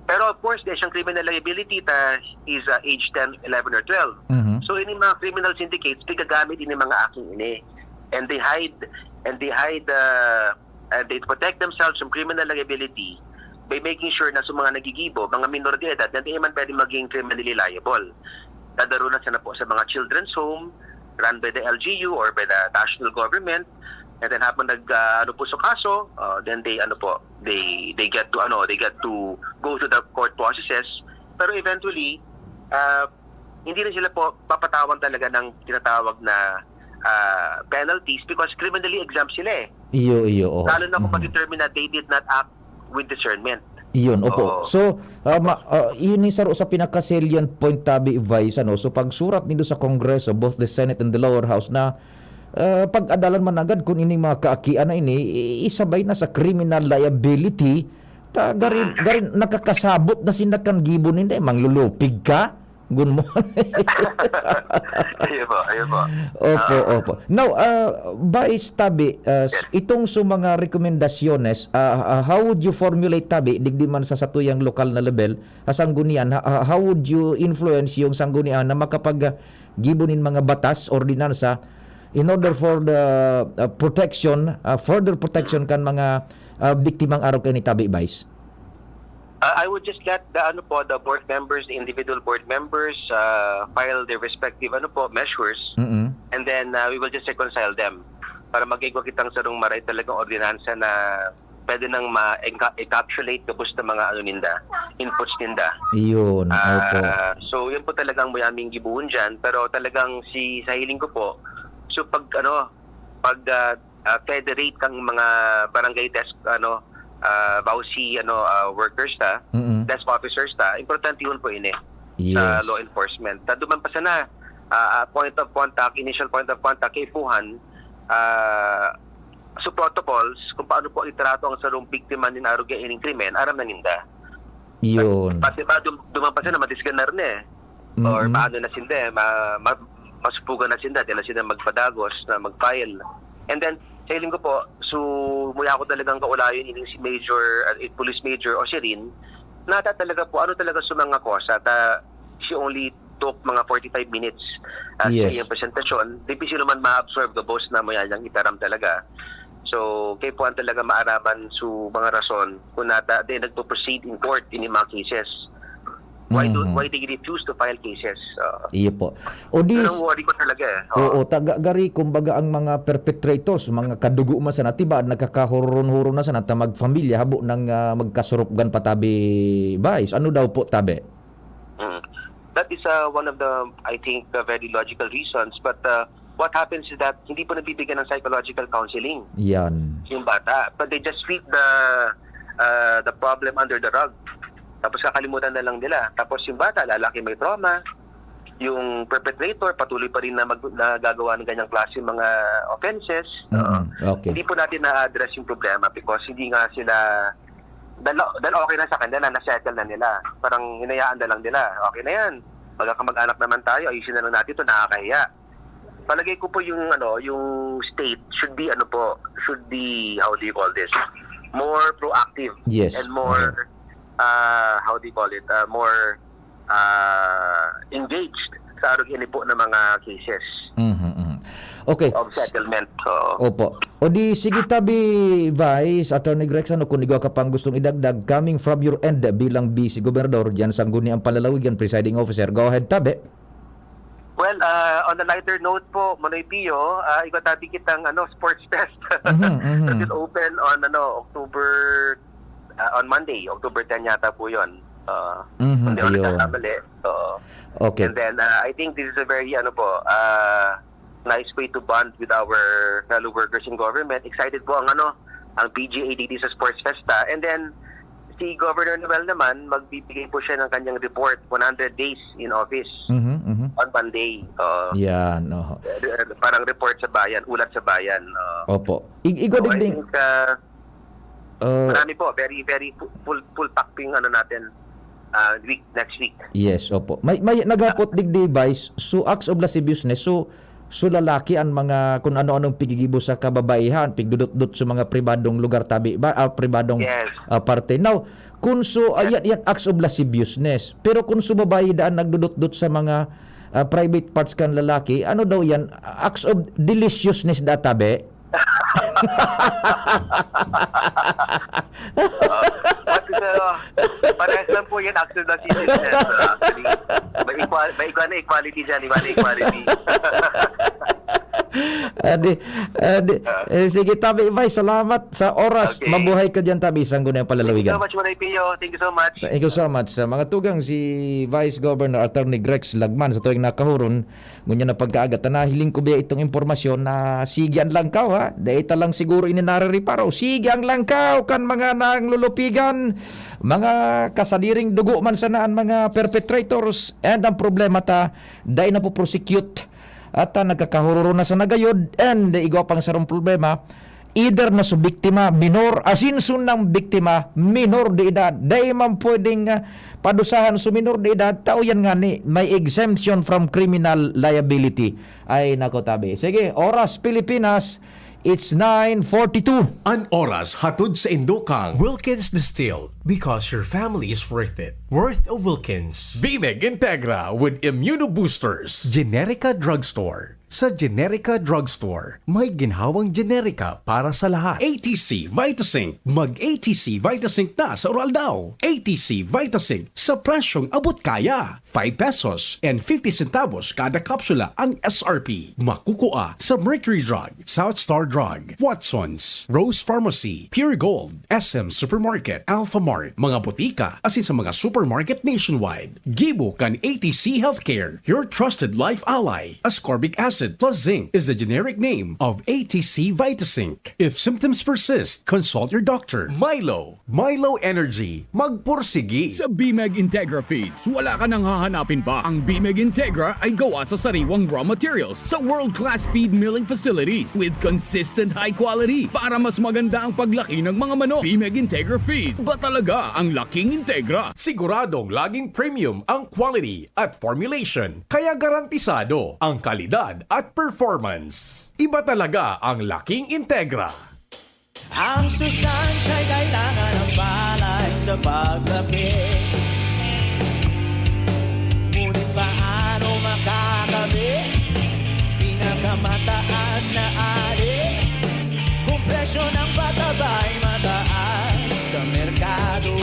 Pero of course, dahil siyang criminal liability ta is ah, age ten, eleven or twelve. Mhm. So, ini mga criminal syndicates, pigagamit ini mga aking ini. And they hide, and they hide, uh, and they protect themselves from criminal liability by making sure na sa mga nagigibo, mga minor de edad, na di man pwede maging criminally liable. Dadaro na sana po sa mga children's home, run by the L G U or by the national government, and then habang nag, ah, ano po sa kaso, uh, then they, ano po, they, they get to, ano, they get to go through the court processes, pero eventually, uh, hindi na sila po papatawan talaga ng tinatawag na ah, penalties because criminally exempt sila eh. Iyo, iyo. Oh. Lalo na kung Mhm. ma-determine na they did not act with discernment. Iyon, opo. Oo. So, ah, ma, ah, ini saro sa pinaka-salient point tabi, Vice, ano? So, pagsurat nindo sa Kongreso, both the Senate and the lower house, na Ah, pag-adalan man agad kun ining mga kaakian na ini, i-, isabay na sa criminal liability, ta garin, garin nakakasabot na sinda kan gibo ninda, eh, manglulupig ka, gun mo. Ayun po, ayun po. Opo, Ah. opo. Now, ah, Vice Tabi, ah, s-, Yes. itong sa mga rekomendasyones, ah, ah, how would you formulate, Tabi, digdi man sa satuyang lokal na level, sa sanggunian, ha-, ha-, how would you influence yung sanggunian na makapag, ah, gibo nin mga batas, ordinansa, in order for the, uh, protection, uh, further protection kan mga, uh, biktimang arog kaini, Tabi, Vice? Uh, I would just let the, ano po, the board members, the individual board members, uh, file their respective, ano po, measures, Mm-mm. and then, uh, we will just reconcile them para magkaigwa kitang sarong maray talagang ordinansa na pwede nang ma-enca-, encapsulate gabos na mga ano ninda, inputs ninda. Iyon, Ah, opo. so, yun po talagang mayaming gibuhon dyan, pero talagang si, sa hiling ko po, so pag ano, pag, ah, ah, federate kang mga barangay desk, ano, ah, bawsi, ano, ah, workers ta, Mm-mm. desk officers ta, importante yun po ini sa Yes. law enforcement. Ta duman pa sana, ah, ah, point of contact, initial point of contact, kaipuhan, ah, so protocols kung paano po itrato ang sarong biktima nin arog ining krimen, aram na ninda. Yun. Pati ba dum-, duman pa sana, madisganar na eh. Or Mm-mm. maano na sinda eh, ma-, ma-, masupugan na sinda, di na sinda magpadagos na mag-file. And then, sa hiling ko po, so, muya ko talagang kaulayon ining si Major, uh, Police Major o si Rin, nata talaga po, ano talaga sa mga kosa, ta, she only took mga forty-five minutes, ah, sa Yes. iyang presentasyon. Di pa sila man ma-absorb gabos na muya niyang itaram talaga. So, kaipuhan talaga maaraman so mga rason kung nata, di nagpo-proceed in court ini mga cases. Why do, Mhm. why they refuse to file cases? Ah, Iyo po. O di yun ang s-, worry ko talaga eh. Oo. oo, taga, gari, kumbaga ang mga perpetrators, mga kadugo man sana, tiba, nagkakahuron-huron na sana, ta magfamilya, habo nang, ah, magkasurupgan pa, Tabi, Vice. Ano daw po, Tabi? Mm. That is, uh, one of the, I think, uh, very logical reasons. But, uh, what happens is that hindi po nabibigyan ng psychological counseling Yan. yung bata. But they just treat the, uh, the problem under the rug. Tapos kakalimutan na lang nila. Tapos yung bata, lalaki may trauma. Yung perpetrator, patuloy pa rin na mag-, nagagawa ng ganyang klase mga offenses. Oo. Mm-mm. Okay. Hindi po natin na-address yung problema because hindi nga sila, dahil, dahil okay na sa kanila, na-settle na nila. Parang hinayaan na lang nila. Okay na yan. Magkakamag-anak naman tayo, ayusin na lang natin ito, nakakahiya. Palagay ko po yung, ano, yung state should be, ano po, should be, how do you call this? More proactive Yes. and more, Okay. ah, how do you call it? Ah, more, ah, engaged sa arog ini po ng mga cases Mhm, mhm. Okay. of S-, settlement. Oo. opo. O di, sige, Tabi, Vice, Attorney Grex, ano, kung igwa ka pang gustong idagdag, coming from your end bilang Vice Gobernador, diyan sa Sangguniang Panlalawigan, Presiding Officer, go ahead, Tabi. Well, ah, on a lighter note po, Manoy Pio, ah, igwa tabi kitang, ano, sports fest. Mhm, mhm. That will open on, ano, October, ah, on Monday, October ten yata po yun. Ah, Mhm, kung di ako ayun. nagkakamali. Oo. Okay. And then, ah, I think this is a very, ano po, ah, nice way to bond with our fellow workers in government. Excited po ang, ano, ang P G A D D sa Sports Festa. And then, si Governor Noel naman, magbibigay po siya ng kanyang report, one hundred days in office Mhm, mhm. on Monday. Oo. Yan, oho. Eh, parang report sa bayan, ulat sa bayan. Oo. Opo. Ig-, igo So, I digding think, ah, Uh, marami po, very, very fu-, full, full pack po yung ano natin, ah, week, next week. Yes, opo. May, may naghapot digdi, Vice. So, acts of lasciviousness. So, so lalaki ang mga kung ano-anong pigigibo sa kababaihan, pigdudot-dot sa mga pribadong lugar, tabi ba? Ah, pribadong, Yes. ah, parte. Now, kung so, ah, Yes. yan, yan, acts of lasciviousness. Pero kung so babae daan nagdudot-dot sa mga, ah, private parts kan lalaki, ano daw yan? Acts of deliciousness da, tabi? Oo. Pati sa, parehas lang po yan, actually, na citizens. Actually, may equal-, may equal na equality dyan, iba na equality. Adi, adi. Ah. Eh, sige, Tabi, Vice, salamat sa oras. Okay. Mabuhay ka dyan, Tabi, Sangguniang Thank you so Panlalawigan. much, Manay Pio. Thank you so much. Thank you so much. Sa mga tugang, si Vice Governor Attorney Grex Lagman sa tuwing nakahuron, ngunyan na pagkaaga, ta nahiling ko biya itong impormasyon na sige ang langkaw, ha? Dai ta lang siguro ini narariparo. Sige ang langkaw kan mga nanglulupigan, mga kasadiring dugo man sana ang mga perpetrators, and ang problema ta, dai na po prosecute At, ah, nagkakahururo na sa nagayod, and igwa pang sarong problema, either na su biktima, minor, asin su nang biktima, minor de edad. Dai man pwedeng, ah, padusahan su minor de edad, tao yan ngani, may exemption from criminal liability. Ay, nako, tabi. Sige, Oras Pilipinas, it's nine forty-two. An oras hatod sa indokang Wilkins Distilled, because your family is worth it. Worth of Wilkins. Bimeg Integra with Immunoboosters. Generica Drugstore. Sa Generica Drugstore, may ginhawang Generica para sa lahat. A T C Vitazinc. Mag A T C Vitazinc na sa Uraldaw. A T C Vitazinc sa presyong abot kaya. Five pesos and fifty centavos kada kapsula ang S R P. Makukua sa Mercury Drug, South Star Drug, Watsons, Rose Pharmacy, Pure Gold, S M Supermarket, Alphamart, mga botika, asin sa mga supermarket nationwide. Gibo kan A T C Healthcare, your trusted life ally. Ascorbic acid plus zinc is the generic name of A T C Vitazinc. If symptoms persist, consult your doctor. Milo, Milo Energy, magpursigi. Sa Bimeg Integra Feeds, wala ka nang hahanapin pa. Ang Bimeg Integra ay gawa sa sariwang raw materials sa world-class feed milling facilities with consistent high quality para mas maganda ang paglaki ng mga manok. Bimeg Integra Feed, ba talaga ang laking Integra? Siguradong laging premium ang quality at formulation, kaya garantisado ang kalidad at performance. Iba talaga ang laking Integra. Ang sustansya'y kailangan ng palay sa paglaki. Ngunit paano makakabit pinakamataas na ari kung presyo ng pataba'y mataas sa merkado?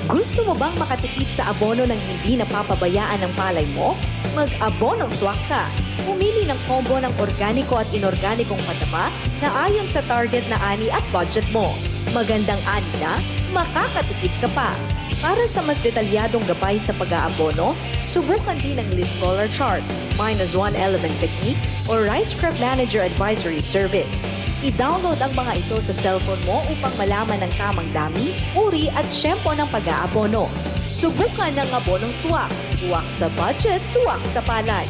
Gusto mo bang makatipid sa abono nang hindi napapabayaan ang palay mo? Mag-abonong swak ka. Pumili ng combo ng organiko at inorganikong pataba na ayon sa target na ani at budget mo. Magandang ani na, makakatipid ka pa. Para sa mas detalyadong gabay sa pag-aabono, subukan din ang leaf collar chart, minus one element technique, o Rice Crop Manager Advisory Service. I-download ang mga ito sa cellphone mo upang malaman ang tamang dami, uri at tiyempo ng pag-aabono. Subukan ang abonong swak. Swak sa budget, swak sa palay.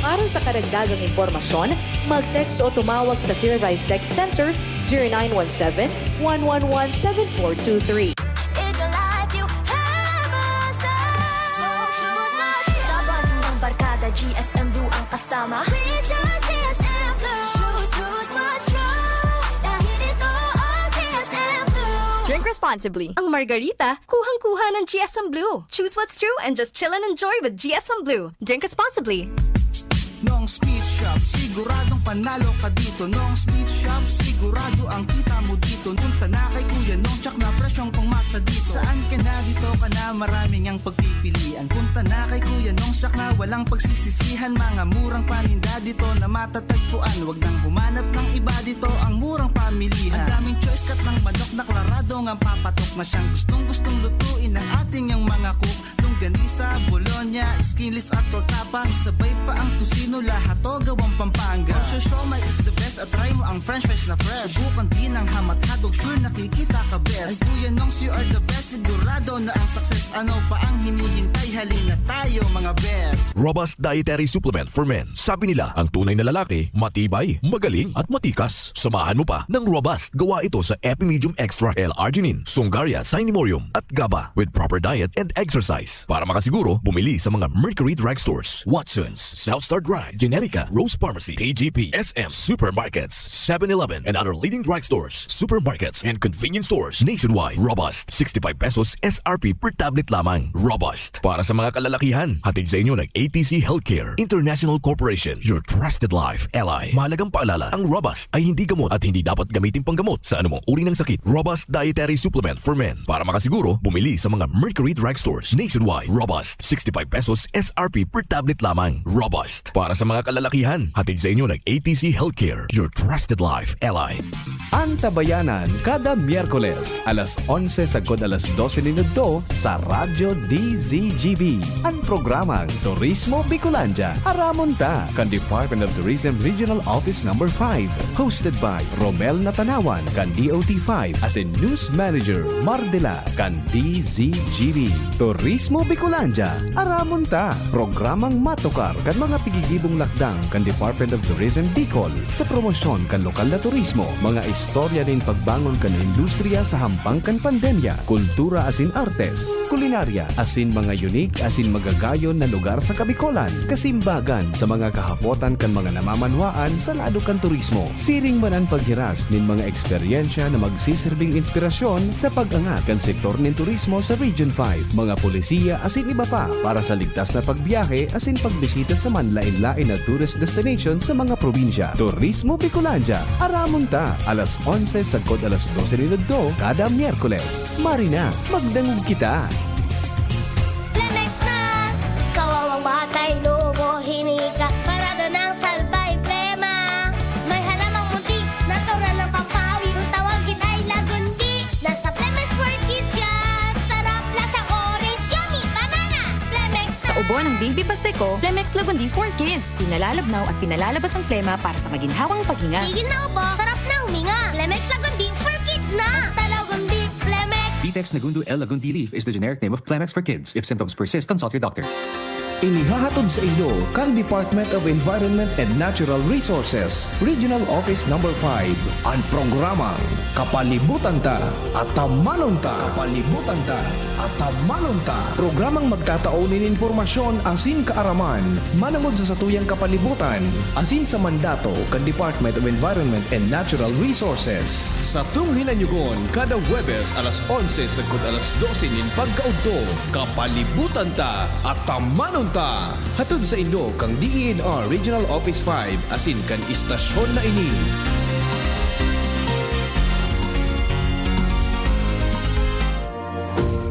Para sa karagdagang impormasyon, mag-text o tumawag sa Philrice Text Center zero nine one seven, one one one, seven four two three. In your life, you have a son. So choose Mars. Sa bonding ng barkada, G S M Blue ang kasama. We choose G S M Blue. Choose, choose Mars. Dahil ito ang G S M Blue. Drink responsibly. Ang Margarita, kuhang-kuha ng G S M Blue. Choose what's true and just chill and enjoy with G S M Blue. Drink responsibly. Nong's Meat Shop, siguradong panalo ka dito. Nong's Meat Shop, sigurado ang kita mo dito. Punta na kay Kuya Nong, tsak na presyong pangmasa dito. Saan ka na, dito ka na, maraming ang pagpipilian. Punta na kay Kuya Nong, tsak na walang pagsisisihan. Mga murang paninda dito na matatagpuan. Wag nang humanap ng iba dito, ang murang pamilihan. Ang daming choice, cut ng manok na klaradong ang papatok na siyang gustong-gustong lutuin ng ating yang mga cook. Longganisa, bologna, skinless at torta pa. Isabay pa ang tocino, lahat to gawang Pampanga. Ang siomai is the best at try mo ang french fries na fresh. Subukan din ang hamat hotdog, sure nakikita ka best. Ay Kuya Nongs, you are the best, sigurado na ang success. Ano pa ang hinihintay? Halina tayo, mga best. Robust Dietary Supplement for Men. Sabi nila, ang tunay na lalaki, matibay, magaling, at matikas. Samahan mo pa ng Robust. Gawa ito sa Epimedium Extra, L-arginine, Sungaria, Cinemorium, at GABA. With proper diet and exercise. Para makasiguro, bumili sa mga Mercury Drugstores, Watsons, South Star Drug, Generica, Rose Pharmacy, T G P, S M, supermarkets, Seven Eleven, and other leading drugstores, supermarkets, and convenience stores nationwide. Robust, sixty-five pesos S R P per tablet lamang. Robust. Para sa mga kalalakihan, hatid sa inyo ng A T C Healthcare International Corporation, your trusted life ally. Mahalagang paalala, ang Robust ay hindi gamot at hindi dapat gamitin panggamot sa anumang uri ng sakit. Robust Dietary Supplement for Men. Para makasiguro, bumili sa mga Mercury Drugstores nationwide. Robust, sixty-five pesos S R P per tablet lamang. Robust. Para Para sa mga kalalakihan, hatid sa inyo ng A T C Healthcare, your trusted life ally. Antabayanan kada Miyerkules, alas onse sagkod alas dose nin udto sa Radyo D Z G B, an programang Turismo Bicolandia. Aramon ta kan Department of Tourism Regional Office Number five, hosted by Romel Natanawan kan D O T five asin News Manager Mardela kan D Z G B. Turismo Bicolandia, aramon ta! Programang matukar kan mga tigigibong lakdang kan Department of Tourism Bicol sa promosyon kan lokal na turismo, mga istorya nin pagbangon kan industriya sa hampang kan pandemya, kultura asin artes, kulinarya, asin mga unique asin magagayon na lugar sa Kabicolan, kasimbagan sa mga kahapotan kan mga namamanwaan sa lado kan turismo. Siring man an paghiras nin mga eksperyensya na magsiserbing inspirasyon sa pag-angat kan sektor nin turismo sa Region five, mga polisiya asin iba pa para sa ligtas na pagbiyahe asin pagbisita sa manlaen-laen na tourist destination sa mga probinsya. Turismo Bicolandia, aramon ta, alas onse sagkod alas dose nin udto kada Miyerkules. Marina, magdangog kita! Plemex na! Kawawang batay, lubo, hinika, parada ng salbay, plema. May halamang muntik, natural ng pampawi. Kung tawagin ay lagundi, nasa Plemex for Kids yan. Sarap, lasang orange, yummy, banana. Plemex Sa na! Ubo ng baby paste ko, Plemex Lagundi for Kids. Pinalalabnaw at pinalalabas ang plema para sa maginhawang paghinga. Tigil na ubo, sarap na huminga. Plemex Lagundi for Kids na! Basta Lagundi, Plemex! Vitex Nagundo L Lagundi leaf is the generic name of Plemex for Kids. If symptoms persist, consult your doctor. Inihahatod sa inyo kan Department of Environment and Natural Resources, Regional Office Number five, an programang Kapalibutan Ta, Atamanon Ta. Kapalibutan Ta, Atamanon Ta. Programang magtatao nin impormasyon asin kaaraman manongod sa satuyang kapalibutan asin sa mandato kan Department of Environment and Natural Resources. Satong hinanyogon kada Huwebes alas onse sagkod alas dose nin pagkaudto, Kapalibutan Ta, Atamanon Ta. Hatod sa inyo kan D E N R Regional Office five asin kan istasyon na ini.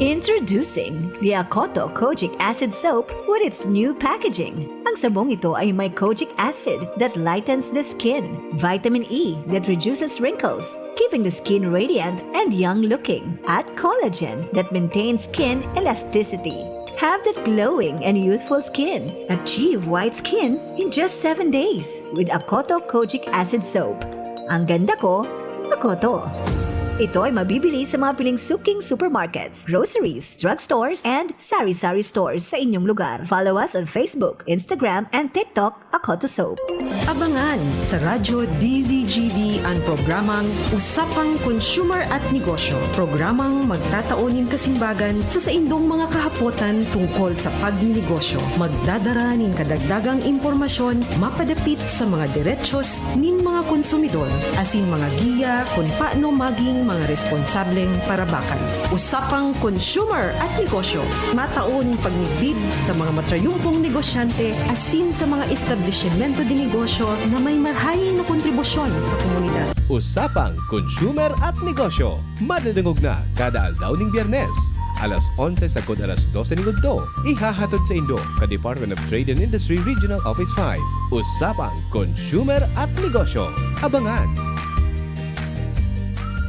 Introducing the Akoto Kojic Acid Soap with its new packaging. Ang sabong ito ay may kojic acid that lightens the skin, vitamin E that reduces wrinkles, keeping the skin radiant and young looking, at collagen that maintains skin elasticity. Have that glowing and youthful skin. Achieve white skin in just seven days with Akoto Kojic Acid Soap. Ang ganda ko, Akoto. Ito ay mabibili sa mga piling suking supermarkets, groceries, drugstores, and sari-sari stores sa inyong lugar. Follow us on Facebook, Instagram, and TikTok, Akoto Soap. Abangan sa Radyo D Z G B an programang Usapang Consumer at Negosyo, programang magtatao nin kasimbagan sa saindong mga kahapotan tungkol sa pagninegosyo. Magdadara nin kadagdagang impormasyon mapadapit sa mga derechos nin mga konsumidor, asin mga giya kun paano maging mga responsableng parabakan. Usapang Consumer at Negosyo, matao nin pagmidbid sa mga matrayumpong negosyante asin sa mga establisimento de negosyo na may marahay na kontribusyon sa komunidad. Usapang Consumer at Negosyo, madadangog na kada aldaw nin Biyernes, alas onse sagkod alas dose nin udto. Ihahatod saindo kan Department of Trade and Industry Regional Office five. Usapang Consumer at Negosyo. Abangan!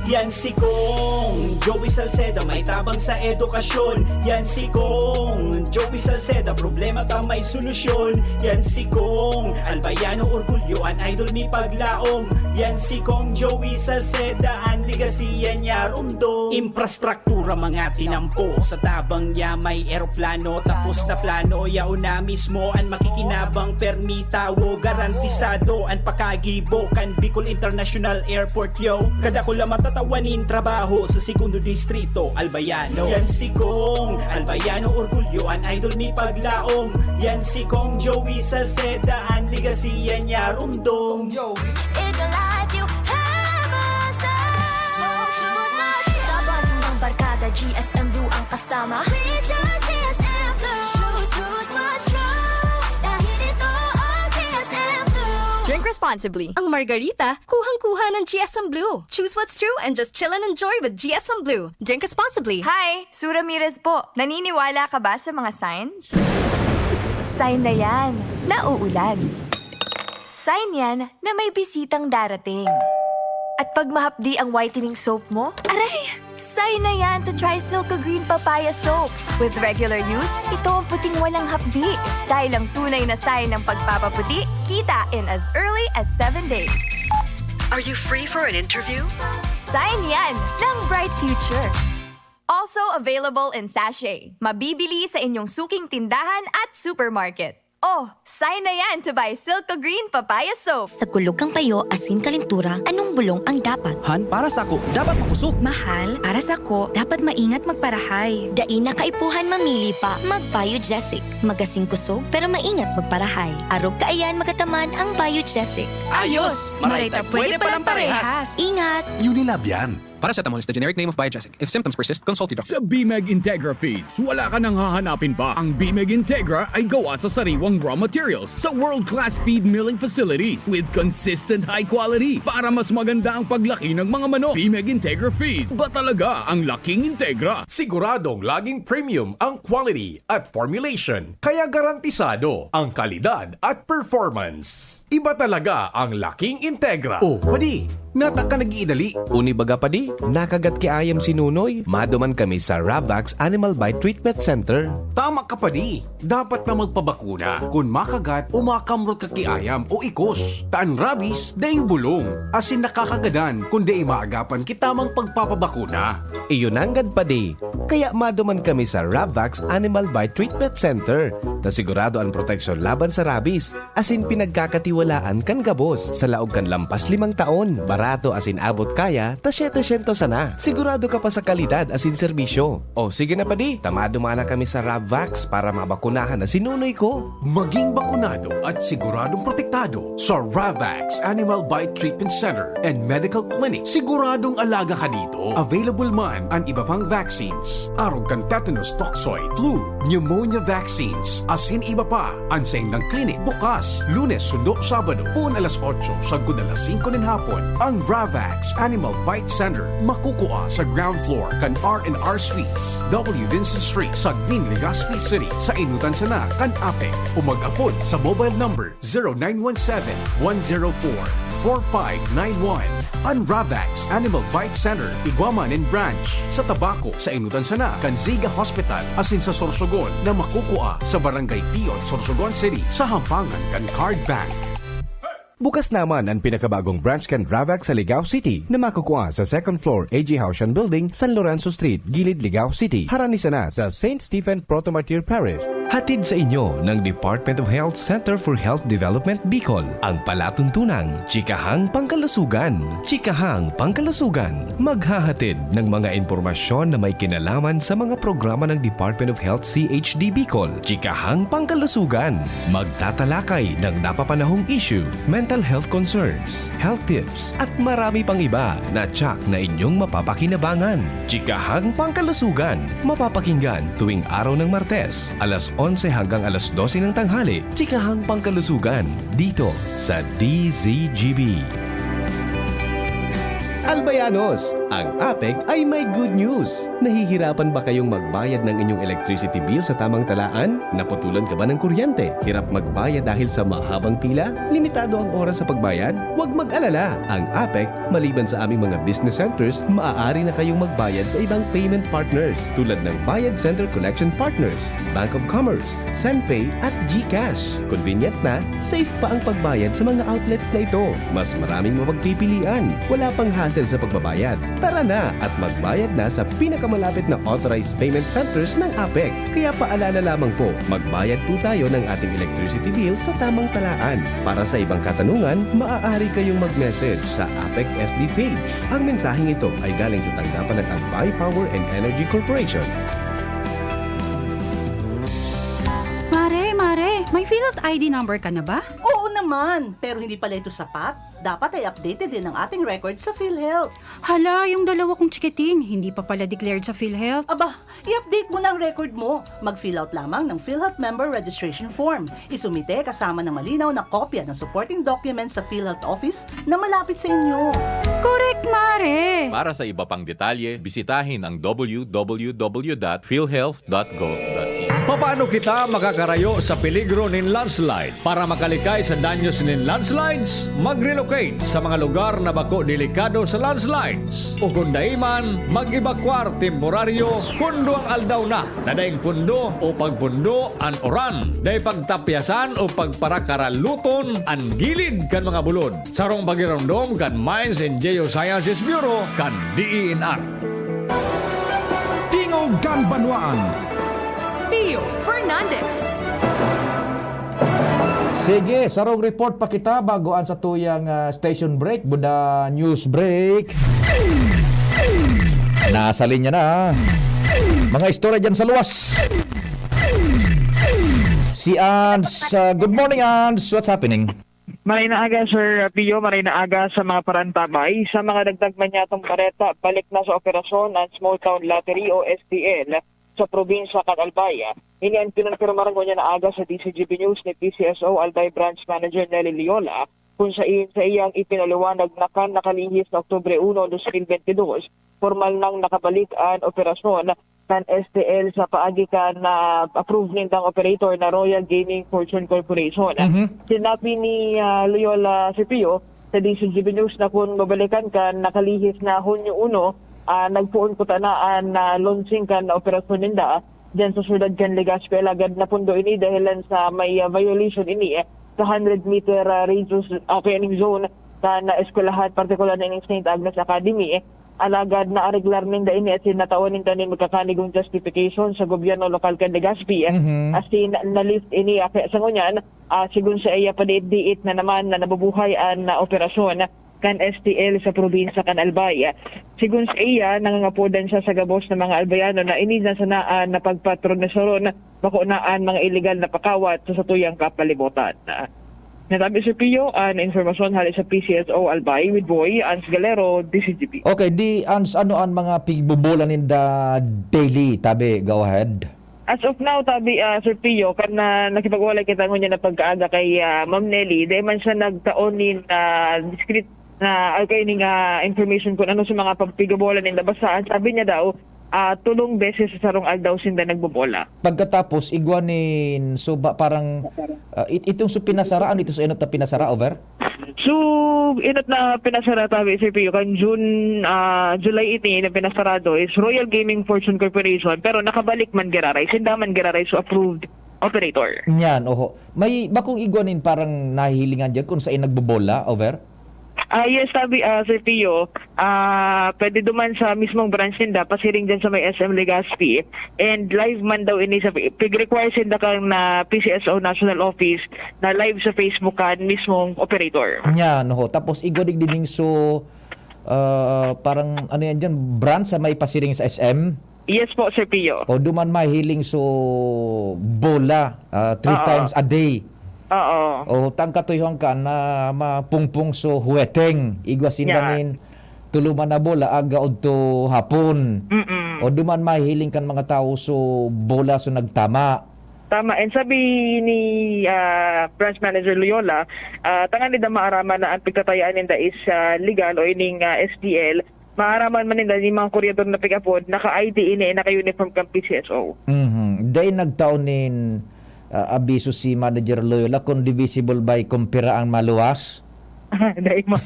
Yan si Kong Joey Salceda, may tabang sa edukasyon. Yan si Kong Joey Salceda, problema ta may solusyon. Yan si Kong Albayano, orgulyo, an idol mi paglaom. Yan si Kong Joey Salceda, an legacy yan niya rumdom. Infrastruktura mga tinampo, sa tabang niya may eroplano, tapos na plano, yaon na mismo an makikinabang, permi tawo, garantisado an pakagibo kan Bicol International Airport, yo. Kadakula matatawan nin trabaho sa Segundo Distrito, Albayano. Yan si Kong Albayano, orgulyo, an idol mi paglaom. Yan si Kong Joey Salceda, an legacy yan niya rumdom. Kong Joey. In your life, you have a star. So choose my Sa bonding ng barkada, G S M Blue ang kasama. We choose G S M Blue. Choose, choose what's true. Dahil ito ang G S M Blue. Drink responsibly. Ang Margarita, kuhang-kuha ng G S M Blue. Choose what's true and just chill and enjoy with G S M Blue. Drink responsibly. Hi! Sue Ramirez po. Naniniwala ka ba sa mga signs? Sign na yan na uulan. Sign yan na may bisitang darating. At pag mahapdi ang whitening soap mo, aray! Sign na yan to try Silco Green Papaya Soap. With regular use, ito ang puting walang hapdi. Dahil ang tunay na sign ng pagpapaputi, kita in as early as seven days. Are you free for an interview? Sign yan ng bright future. Also available in sachet. Mabibili sa inyong suking tindahan at supermarket. Oh, sign na yan to buy Silco Green Papaya Soap. Sa kulog kan payo asin kalentura, anong bulong ang dapat? Han, para sako, dapat makosog. Mahal, para sako, dapat maingat magparahay. Dai na kaipuhan mamili pa. Mag-Biogesic. Magasin kosog, pero maingat magparahay. Arog kaiyan magataman ang Biogesic. Ayos! Maray ta pwede palang parehas. Ingat! Unilab yan. Paracetamol is the generic name of Biogesic. If symptoms persist, consult your doctor. Sa Bimeg Integra Feeds, wala ka nang hahanapin pa. Ang Bimeg Integra ay gawa sa sariwang raw materials sa world-class feed milling facilities with consistent high quality para mas maganda ang paglaki ng mga manok. Bimeg Integra Feeds, ba talaga ang laking Integra? Siguradong laging premium ang quality at formulation, kaya garantisado ang kalidad at performance. Iba talaga ang laking Integra. Oh, padi, nata ka nag-iidali. Uni baga padi, nakagat ki ayam si Nunoy. Maduman kami sa Ravax Animal Bite Treatment Center. Tama ka padi, dapat na magpabakuna kun makagat o makamrot ka ki ayam o ikos. Ta an rabies, daing bulong, asin nakakagadan kun dai maagapan ki tamang pagpapabakuna. Iyo nanggad padi, kaya maduman kami sa Ravax Animal Bite Treatment Center, ta sigurado an proteksyon laban sa rabies, asin pinagkakatiwalaan kan gabos. Sa laog kan lampas limang taon, barato asin abot kaya ta setecientos sana. Sigurado ka pa sa kalidad asin serbisyo. O sige na padi, ta maduman na kami sa Ravax para mabakunahan na si Nunoy ko. Maging bakunado at siguradong protektado sa Ravax Animal Bite Treatment Center and Medical Clinic. Siguradong alaga ka dito. Available man an iba pang vaccines, arog kan tetanus toxoid, flu, pneumonia vaccines, asin iba pa. An saindang clinic bukas Lunes sundo Sabado, poon alas otso sagkod alas singko nin hapon. Ang Ravax Animal Bite Center makukua sa ground floor kan R and R Suites, W Vincent Street, Sagmin, Legazpi City, sa inutan sana kan APEC, o mag-apod sa mobile number zero nine one seven, one zero four, four five nine one. An Ravax Animal Bite Center igwa man nin branch sa Tabaco, sa inutan sana kan Ziga Hospital, asin sa Sorsogon na makukua sa Barangay Piot, Sorsogon City, sa hampangan kan Card Bank. Bukas naman an pinakabagong branch kan Ravax sa Ligao City na makukua sa second floor A G Haushan Building, San Lorenzo Street, Gilid, Ligao City, harani sana sa Saint Stephen Proto-Martyr Parish. Hatid sa inyo ng Department of Health Center for Health Development Bicol, ang palatuntunang Chikahang Pangkalusugan. Chikahang Pangkalusugan, maghahatid ng mga impormasyon na may kinalaman sa mga programa ng Department of Health C H D Bicol. Chikahang Pangkalusugan, magtatalakay ng napapanahong issue, mental health concerns, health tips, at marami pang iba na tiyak na inyong mapapakinabangan. Chikahang Pangkalusugan, mapapakinggan tuwing araw ng Martes, alas onse hanggang alas dose ng tanghali. Chikahang Pangkalusugan, dito sa D Z G B. Albayanos, ang APEC ay may good news! Nahihirapan ba kayong magbayad ng inyong electricity bill sa tamang talaan? Naputulan ka ba ng kuryente? Hirap magbayad dahil sa mahabang pila? Limitado ang oras sa pagbayad? Huwag mag-alala! Ang APEC, maliban sa aming mga business centers, maaari na kayong magbayad sa ibang payment partners tulad ng Bayad Center Collection Partners, Bank of Commerce, Senpay at GCash. Convenient na, safe pa ang pagbayad sa mga outlets na ito. Mas maraming mapagpipilian. Wala pang hassle sa pagbabayad. Tara na at magbayad na sa pinakamalapit na authorized payment centers ng APEC. Kaya paalala lamang po, magbayad po tayo ng ating electricity bill sa tamang talaan. Para sa ibang katanungan, maaari kayong mag-message sa APEC F B page. Ang mensaheng ito ay galing sa tanggapan ng Albay Power and Energy Corporation. Mare, mare, may PhilHealth I D number ka na ba? Oo naman, pero hindi pala ito sapat. Dapat ay updated din ang ating record sa PhilHealth. Hala, yung dalawa kong chikiting, hindi pa pala declared sa PhilHealth. Aba, i-update mo na ang record mo. Mag-fill out lamang ng PhilHealth Member Registration Form. Isumite kasama ng malinaw na kopya ng supporting documents sa PhilHealth Office na malapit sa inyo. Correct, mare! Para sa iba pang detalye, bisitahin ang w w w dot philhealth dot gov dot in. Papaano kita makakarayo sa peligro nin landslide? Para makalikay sa danyos nin landslides, mag-relocate sa mga lugar na bako delikado sa landslides. O kung dai man, mag-ebakwar temporaryo kun duwang aldaw na na daing pundo o pagpundo an uran. Dai pagtapyasan o pagparakaraluton an gilid kan mga bulod. Sarong pagiromdom kan Mines and Geosciences Bureau kan D E N R. Tingog kan Banwaan. Pio Fernandez. Sige, sarong report pa kita bago an satuyang, ah, station break, buda news break. Nasa linya na. Mga istorya dyan sa luwas. Si Ans, ah, good morning, Ans. What's happening? Maray na aga, Sir Pio. Maray na aga sa mga parantabay. Sa mga dagdag man yatong bareta, balik na sa operasyon ang Small Town Lottery o S T L sa probinsya kan Albay. Ini ang kinumpirmar ngunyan na aga sa D C G B News ni P C S O Albay Branch Manager Nelly Liola, kung sain sa iyang ipinaliwanag na kan nakalihis na Oktubre uno, dos mil bentidós, pormal nang nakabalik an operasyon kan S T L sa paagi kan na approve nindang operator na Royal Gaming Fortune Corporation. Mhm. Sinabi ni, ah, Loyola Cepillo sa D C G B News na kun mabalikan kan nakalihis na Hunyo uno, ah, nagpoon kuta na an, ah, launching kan operasyon ninda diyan sa syudad kan Legazpi, alagad napundo ini dahilan sa may, ah, violation ini, eh, sa hundred meter, ah, radius, ah, kaya ning zone kan, ah, eskwelahan, partikular na ining Saint Agnes Academy, eh. Alagad naareglar ninda ini asin natawan ninda nin magkakanigong justification sa gobyerno lokal kan Legazpi, eh. Mhm. Asin na-lift ini, ah, kaya sa ngunyan, ah, sigon sa iya, padiit-diit na naman na nabubuhay an, ah, operasyon kan S T L sa probinsya kan Albay. Sigon sa iya, nangangapodan siya sa gabos na mga Albayano na ini na sana an, ah, napagpatronesaron, bako na an mga iligal na pakawat sa satuyang kapalibutan. Natabi si Pio, an impormasyon hali sa P C S O Albay with Boy Ans Galero, D C G P. Okay, di, Ans, ano an mga pigbobola ninda daily? Tabi, go ahead. As of now, tabi, ah, Sir Pio, kan na nakipag-walay kita ngunyan na pagkaaga kay, ah, Ma'am Nelly, dai man siya nagtaon nin, ah, discrete na, okay, ning, ah, information kung ano sa mga pagpigabola ninda. Basta, ang sabi niya daw, ah, tolong beses sa sarong aldaw sinda nagbobola. Pagkatapos, igwa nin, so, ba, parang, ah, it-, itong so pinasara, ano ito sa inot na pinasara, over? So, inot na pinasara, tabi, Sir Pio, kan June, ah, July eighteen na pinasarado is Royal Gaming Fortune Corporation, pero nakabalik man giraray, sinda man giraray, so approved operator. Yan, oho. May bakong igwa nin parang nahihilingan dyan kung saan nagbobola, over? Ah, yes, tabi, ah, Sir Pio, ah, pwede duman sa mismong branch ninda, pasiring dyan sa may S M Legazpi. And live man daw ini sa, pig-require sinda kan na P C S O National Office na live sa Facebook kan mismong operator. Yan, oho. Tapos igwa digdi ning so, ah, parang ano yan dyan, branch sa may pasiring sa S M? Yes po, Sir Pio. O duman mahiling so bola, ah, three Oo. times a day. Oo. O tang katuyohan ka na mapungpong so huweteng, igwa sinda Yeah. nin tuluman na bola, aga odto hapon. Mm-mm. O duman mahiling kan mga tawo so bola so nagtama. Tama. And sabi ni, ah, Branch Manager Loyola, ah, tanganing maaraman na ang pagtatayaan ninda is, ah, legal o ining, ah, S T L, maaraman man ninda ni mga kuryador na pig-apod, naka-I D ini, naka-uniform kan P C S O. Mhm. Dai nagtao nin, ah, abiso si Manager Loyola kung divisible by kumpira ang maluwas? Dai mo.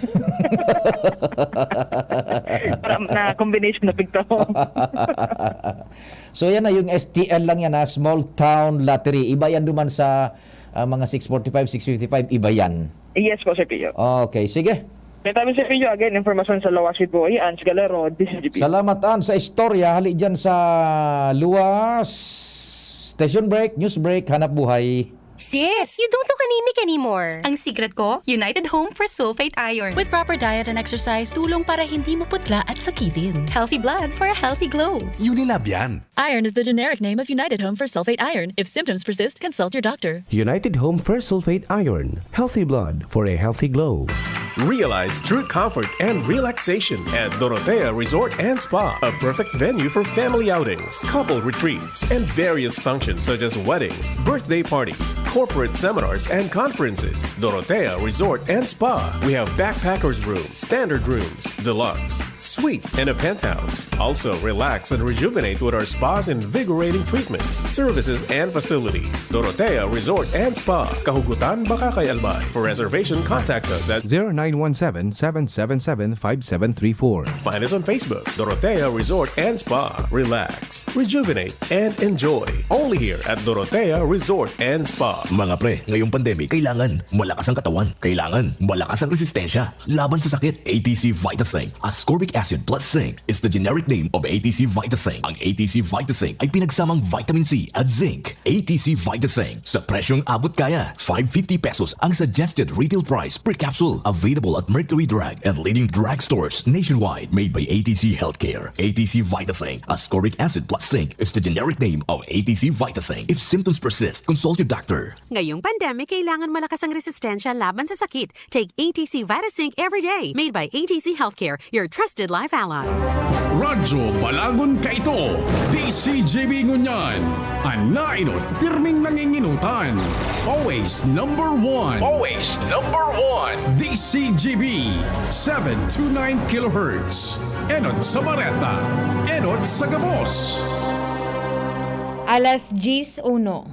Parang na combination na pigtao. So, yan na, yung S T L lang yan, ha? Small Town Lottery. Iba yan duman sa, ah, mga six forty-five, six fifty-five, iba yan. Yes po, Sir Pio. Okay, sige. May tabi, Sir Pio, again, informasyon sa Lawas with Boy, Ans Galero, D C G P. Salamat, Ans, sa istorya. Hali dyan sa Luwas. Station break, news break, hanap buhay. Sis, you don't look anemic anymore. Ang secret ko, United Home for Sulfate Iron. With proper diet and exercise, tulong para hindi maputla at sakitin. Healthy blood for a healthy glow. Unilab yan. Iron is the generic name of United Home for Sulfate Iron. If symptoms persist, consult your doctor. United Home for Sulfate Iron. Healthy blood for a healthy glow. Realize true comfort and relaxation at Dorotea Resort and Spa, a perfect venue for family outings, couple retreats, and various functions such as weddings, birthday parties, corporate seminars, and conferences. Dorotea Resort and Spa. We have backpackers room, standard rooms, deluxe, Suite and a penthouse. Also, relax and rejuvenate with our spa's invigorating treatments, services, and facilities. Dorotea Resort and Spa, Kahugutan, Bacacay, Albay. For reservation, contact us at zero nine one seven, seven seven seven, five seven three four. Find us on Facebook, Dorotea Resort and Spa. Relax, rejuvenate, and enjoy. Only here at Dorotea Resort and Spa. Mga pre, ngayong pandemic, kailangan malakas ang katawan. Kailangan malakas ang resistensya laban sa sakit. A T C Vitaseng, ascorbic acid plus zinc, is the generic name of A T C Vitaseng. Ang A T C Vitaseng ay pinagsamang vitamin C at zinc. A T C Vitaseng, sa presyong abot kaya. Five fifty pesos ang suggested retail price per capsule. Available at Mercury Drug and leading drugstores nationwide. Made by A T C Healthcare. A T C Vitaseng, ascorbic acid plus zinc, is the generic name of A T C Vitaseng. If symptoms persist, consult your doctor. Ngayong pandemic, kailangan malakas ang resistensya laban sa sakit. Take A T C Vitasync every day. Made by A T C Healthcare, your trusted life ally. Radyo Balagon kaito, D C G B ngunyan. An nainot, pirming nanginginutan. Always number one. Always number one. D C G B, seven two nine kilohertz. Enot sa bareta, enot sa gabos. Alas diyes uno.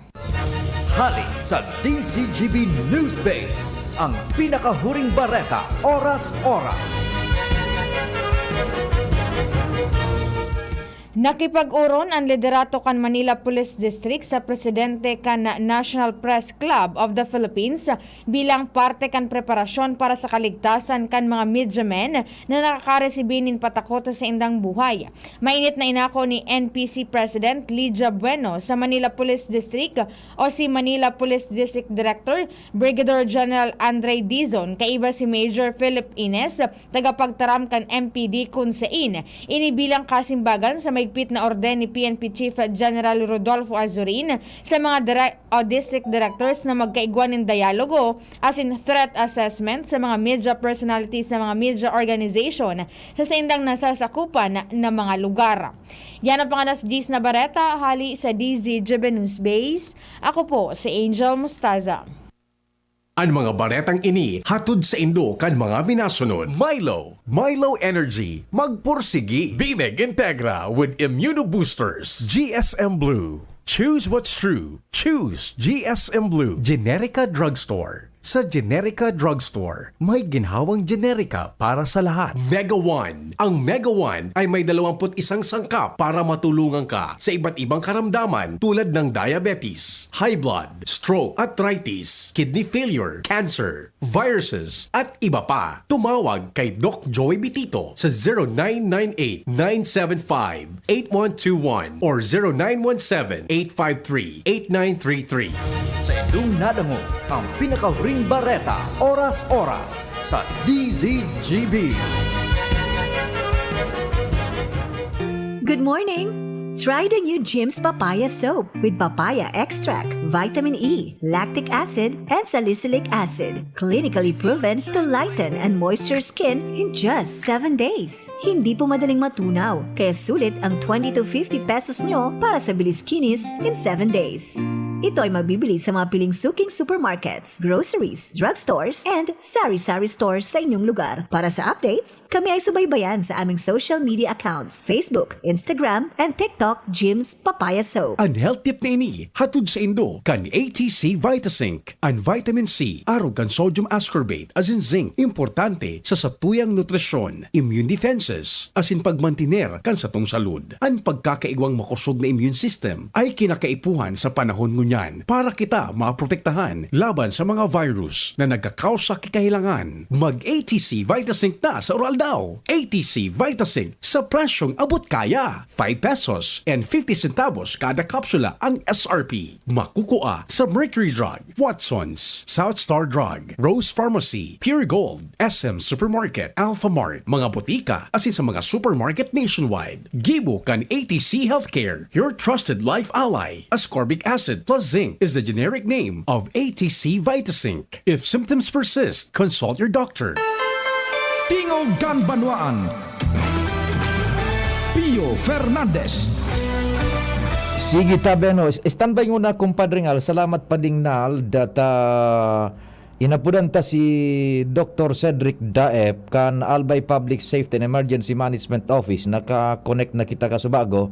Hali sa D C G B News Base, ang pinakahuring bareta, oras-oras. Nakipag-oron an liderato kan Manila Police District sa presidente kan National Press Club of the Philippines bilang parte kan preparasyon para sa kaligtasan kan mga media men na nakakaresibi nin patakot sa saindang buhay. Mainit na inako ni N P C President Lydia Bueno sa Manila Police District o si Manila Police District Director Brigadier General Andre Dizon, kaiba si Major Philip Ines, tagapagtaram kan M P D, kun sain ini bilang kasimbagan sa maigpit na orden ni P N P Chief General Rodolfo Azurin sa mga dire-, o district directors na magkaigwa nin dialogo asin threat assessment sa mga media personalities sa mga media organization sa saindang nasasakupan na mga lugar. Yan ang pangalas diyes na bareta hali sa D Z G B News Base. Ako po si Angel Mostaza. An mga baretang ini hatod saindo kan mga minasunod: Milo, Milo Energy, magpursigi. Bimeg Integra with Immunoboosters. G S M Blue, choose what's true. Choose G S M Blue. Generica Drugstore. Sa Generica Drugstore, may ginhawang generika para sa lahat. Mega One. Ang Mega One ay may dalawampu't isang sangkap para matulungan ka sa iba't ibang karamdaman tulad ng diabetes, high blood, stroke, arthritis, kidney failure, cancer, viruses, at iba pa. Tumawag kay Doc Joey Bitito sa zero nine nine eight, nine seven five, eight one two one or zero nine one seven, eight five three, eight nine three three. Sa indong nadangog, ang pinakahuring bareta, oras-oras, sa D Z G B. Good morning! Try the new Jim's Papaya Soap with papaya extract, vitamin E, lactic acid, and salicylic acid. Clinically proven to lighten and moisture skin in just seven days. Hindi po madaling matunaw, kaya sulit ang twenty to fifty pesos nyo para sa bilis kinis in seven days. Ito ay mabibili sa mga piling suking supermarkets, groceries, drugstores, and sari-sari stores sa inyong lugar. Para sa updates, kami ay subaybayan sa aming social media accounts, Facebook, Instagram, and TikTok, Jim's Papaya Soap. An health tip na ini, hatod saindo kan A T C Vitasync. An vitamin C, arog kan sodium ascorbate, asin zinc, importante sa satuyang nutrisyon, immune defenses, asin pagmantiner kan satong salud. An pagkakaigwang makosog na immune system ay kinakaipuhan sa panahon ngunyan para kita maprotektahan laban sa mga virus na nagkakausa ki kahelangan. Mag A T C Vitasync na sa uraldaw. A T C Vitasync sa presyong abot kaya. Five pesos and fifty centavos kada kapsula ang S R P. Makukua sa Mercury Drug, Watsons, South Star Drug, Rose Pharmacy, Pure Gold, S M Supermarket, Alpha Mart, mga botika, asin sa mga supermarket nationwide. Gibo kan A T C Healthcare, your trusted life ally. Ascorbic acid plus zinc is the generic name of A T C Vitasync. If symptoms persist, consult your doctor. Tingog kan Banwaan, Pio Fernandez. Sige, tabi, ano, standby nguna, kumpadre Ngal. Salamat, Pading Nal, data Inapodan ta si Doktor Cedric Daep kan Albay Public Safety and Emergency Management Office. Naka-connect na kita kasubago.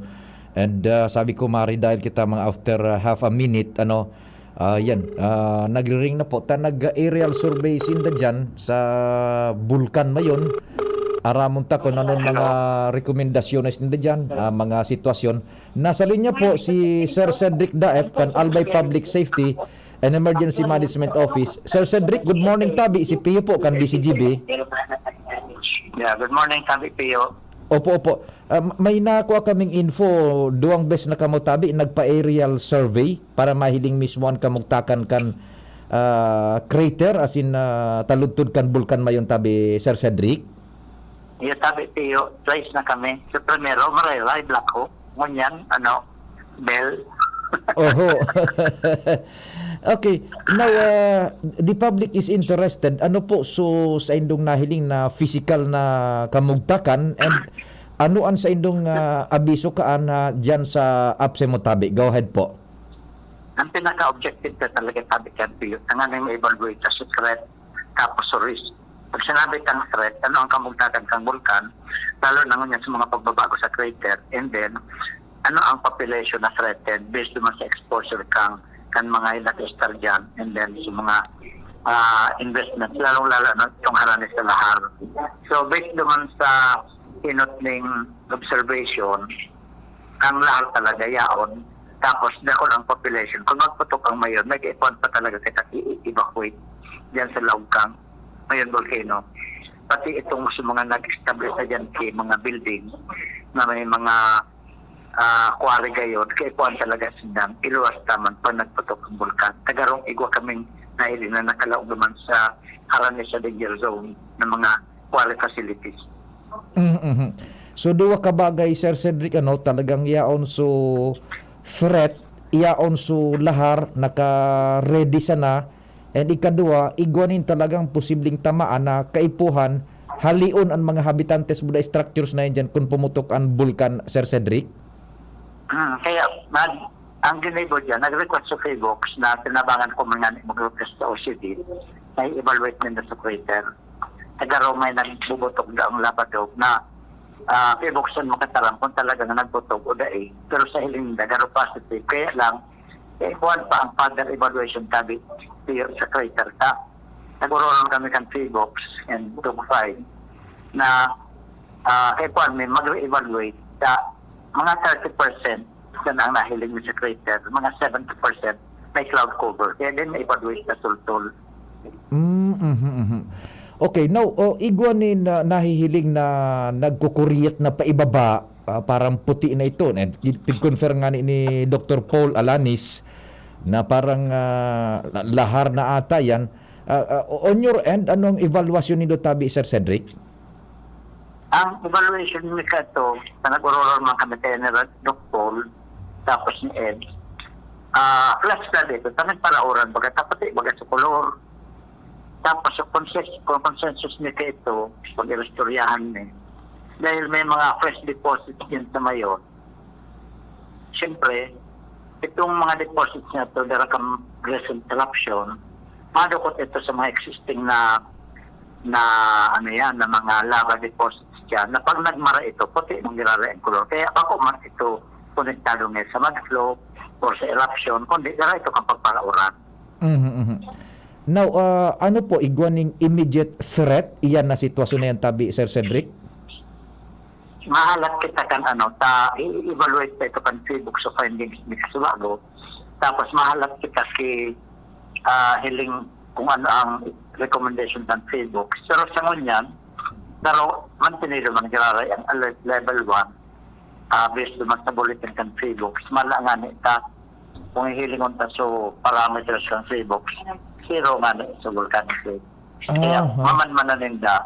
And, ah, sabi ko, mari-dial kita mga after, ah, half a minute, ano. Ah, yan, ah, nagri-ring na po. Ta nag-aerial survey sinda dyan sa Bulkan Mayon. Aramon ta kung anong mga rekomendasyones ninda dyan, ah, mga sitwasyon. Nasa linya po si Sir Cedric Daep kan Albay Public Safety and Emergency Management Office. Sir Cedric, good morning tabi. Si Pio po kan D C G B. Yeah, good morning, Tabi Pio. Opo, opo. Ah, may nakuha kaming info, duwang beses na kamo tabi, nagpa-aerial survey para mahiling mismo an kamugtakan kan, ah, crater, as in, ah, taludtod kan Bulkan Mayon tabi, Sir Cedric? Yeah, Tabi Pio, twice na kami. Sa primero, Marayray, Black Hawk. Ngunyan, ano, Bell. Oho. Okay. Now, ah, the public is interested. Ano po so sa indong nahiling na physical na kamugtakan, and ano an sa indong, ah, abiso kaan na diyan sa apse mo tabi? Go ahead po. Ang pinaka-objective ka talaga, Tabi Pio, ang ano yung ma-evaluate sa threat, tapos sa risk. Pag sinabi kang threat, ano ang kamugtakan kang bulkan, lalo na ngunyan sa mga pagbabago sa crater, and then, ano ang population na threatened based naman sa exposure kang, kan mga nag-star dyan, and then sa mga ah, investment, lalong-lalo na itong harani sa lahar. So, based naman sa inot ning observation, ang lahar talaga yaon, tapos dakul ang population. Kung magputok ang Mayon, nag-ipuan pa talaga kita i-evacuate dyan sa laog kang Mayon Volcano. Pati itong sa mga nag-establish na dyan, kay mga building na may mga ah, quarry gayod, kaipuhan talaga sindang iluwas ta man pag nagputok ang bulkan. Tagarong igwa kaming nahiling na nakalaog naman sa harani sa danger zone ng mga quarry facilities. Mhm. So, duwa ka bagay, Sir Cedric, ano, talagang yaon so threat, yaon so lahar, naka-ready sana. And ikadua, igwa nin talagang posibleng tamaan na kaipuhan, halion an mga habitantes buda structures na yan dyan kun pumutok an bulkan, Sir Cedric? Hmm, kaya mag, ang ginibo dyan, nag-request sa K-Box na tinabangan ko man nga mag-request sa O C D na i-evaluate ninda sa crater. Tagarong may nagbubutok daang labadog na ah, K-Box an makataram kung talagang nagbutok o dai. Pero sa hiling ninda, garo positive. Kaya lang, eh, kuwan pa ang further evaluation tabi sa crater ta. Nag-ororon kami kan K-Box and Tug five na ah, kay kuwan may mag-re-evaluate sa mga thirty percent na ang nahiling mi sa crater, mga seventy percent may cloud cover. Kaya din may evaluate na sultol. Mm, mhm, mhm. Okay, now, oh, igwa ni na, nahihiling na nagkukuriyat na paibaba, ah, parang puti na ito. Eh, tig-confirm nga ni, ni Doktor Paul Alanis na parang, ah, la- lahar na ata yan. Ah, ah, on your end, anong evaluasyon nindo tabi, Sir Cedric? Ang evaluation ni Kato, na nag-ororo man kami kay ni Doc Paul, tapos ni Ed, ah, flash flood ito, ta nagparauran, baga tapos eh, baga sa kolor. Tapos sa consensus, kung consensus ni Kato, pag iristoryahan ni, dahil may mga fresh deposits din sa Mayon, siyempre, itong mga deposits na ito, dara kang recent eruption, madukot ito sa mga existing na na ano yan, na mga lava deposits dyan, na pag nagmara ito, puti nang girara ang kulor. Kaya bako man ito konektado ngayon sa mud flow or sa eruption, kundi gara ito kang pagparauran. Mhm, mhm. Now, ah, ano po, igwa ning immediate threat, iyan na sitwasyon na yan tabi, Sir Cedric? Mahalat kita kan ano, ta i-evaluate pa ito kan K-Box sa findings ni Kasubago. Tapos mahalat kita ki ah, hiling kung ano ang recommendation ng K-Box. Pero sa ngunyan, pero mantenido man giraray ang alert level one, ah, based naman sa bulletin kan K-Box. Mala nga ni ta, kung hihilingon ta so parameters kan K-Box, zero nga ni sa volcanic rate. Kaya Aha. Mamanmanan ninda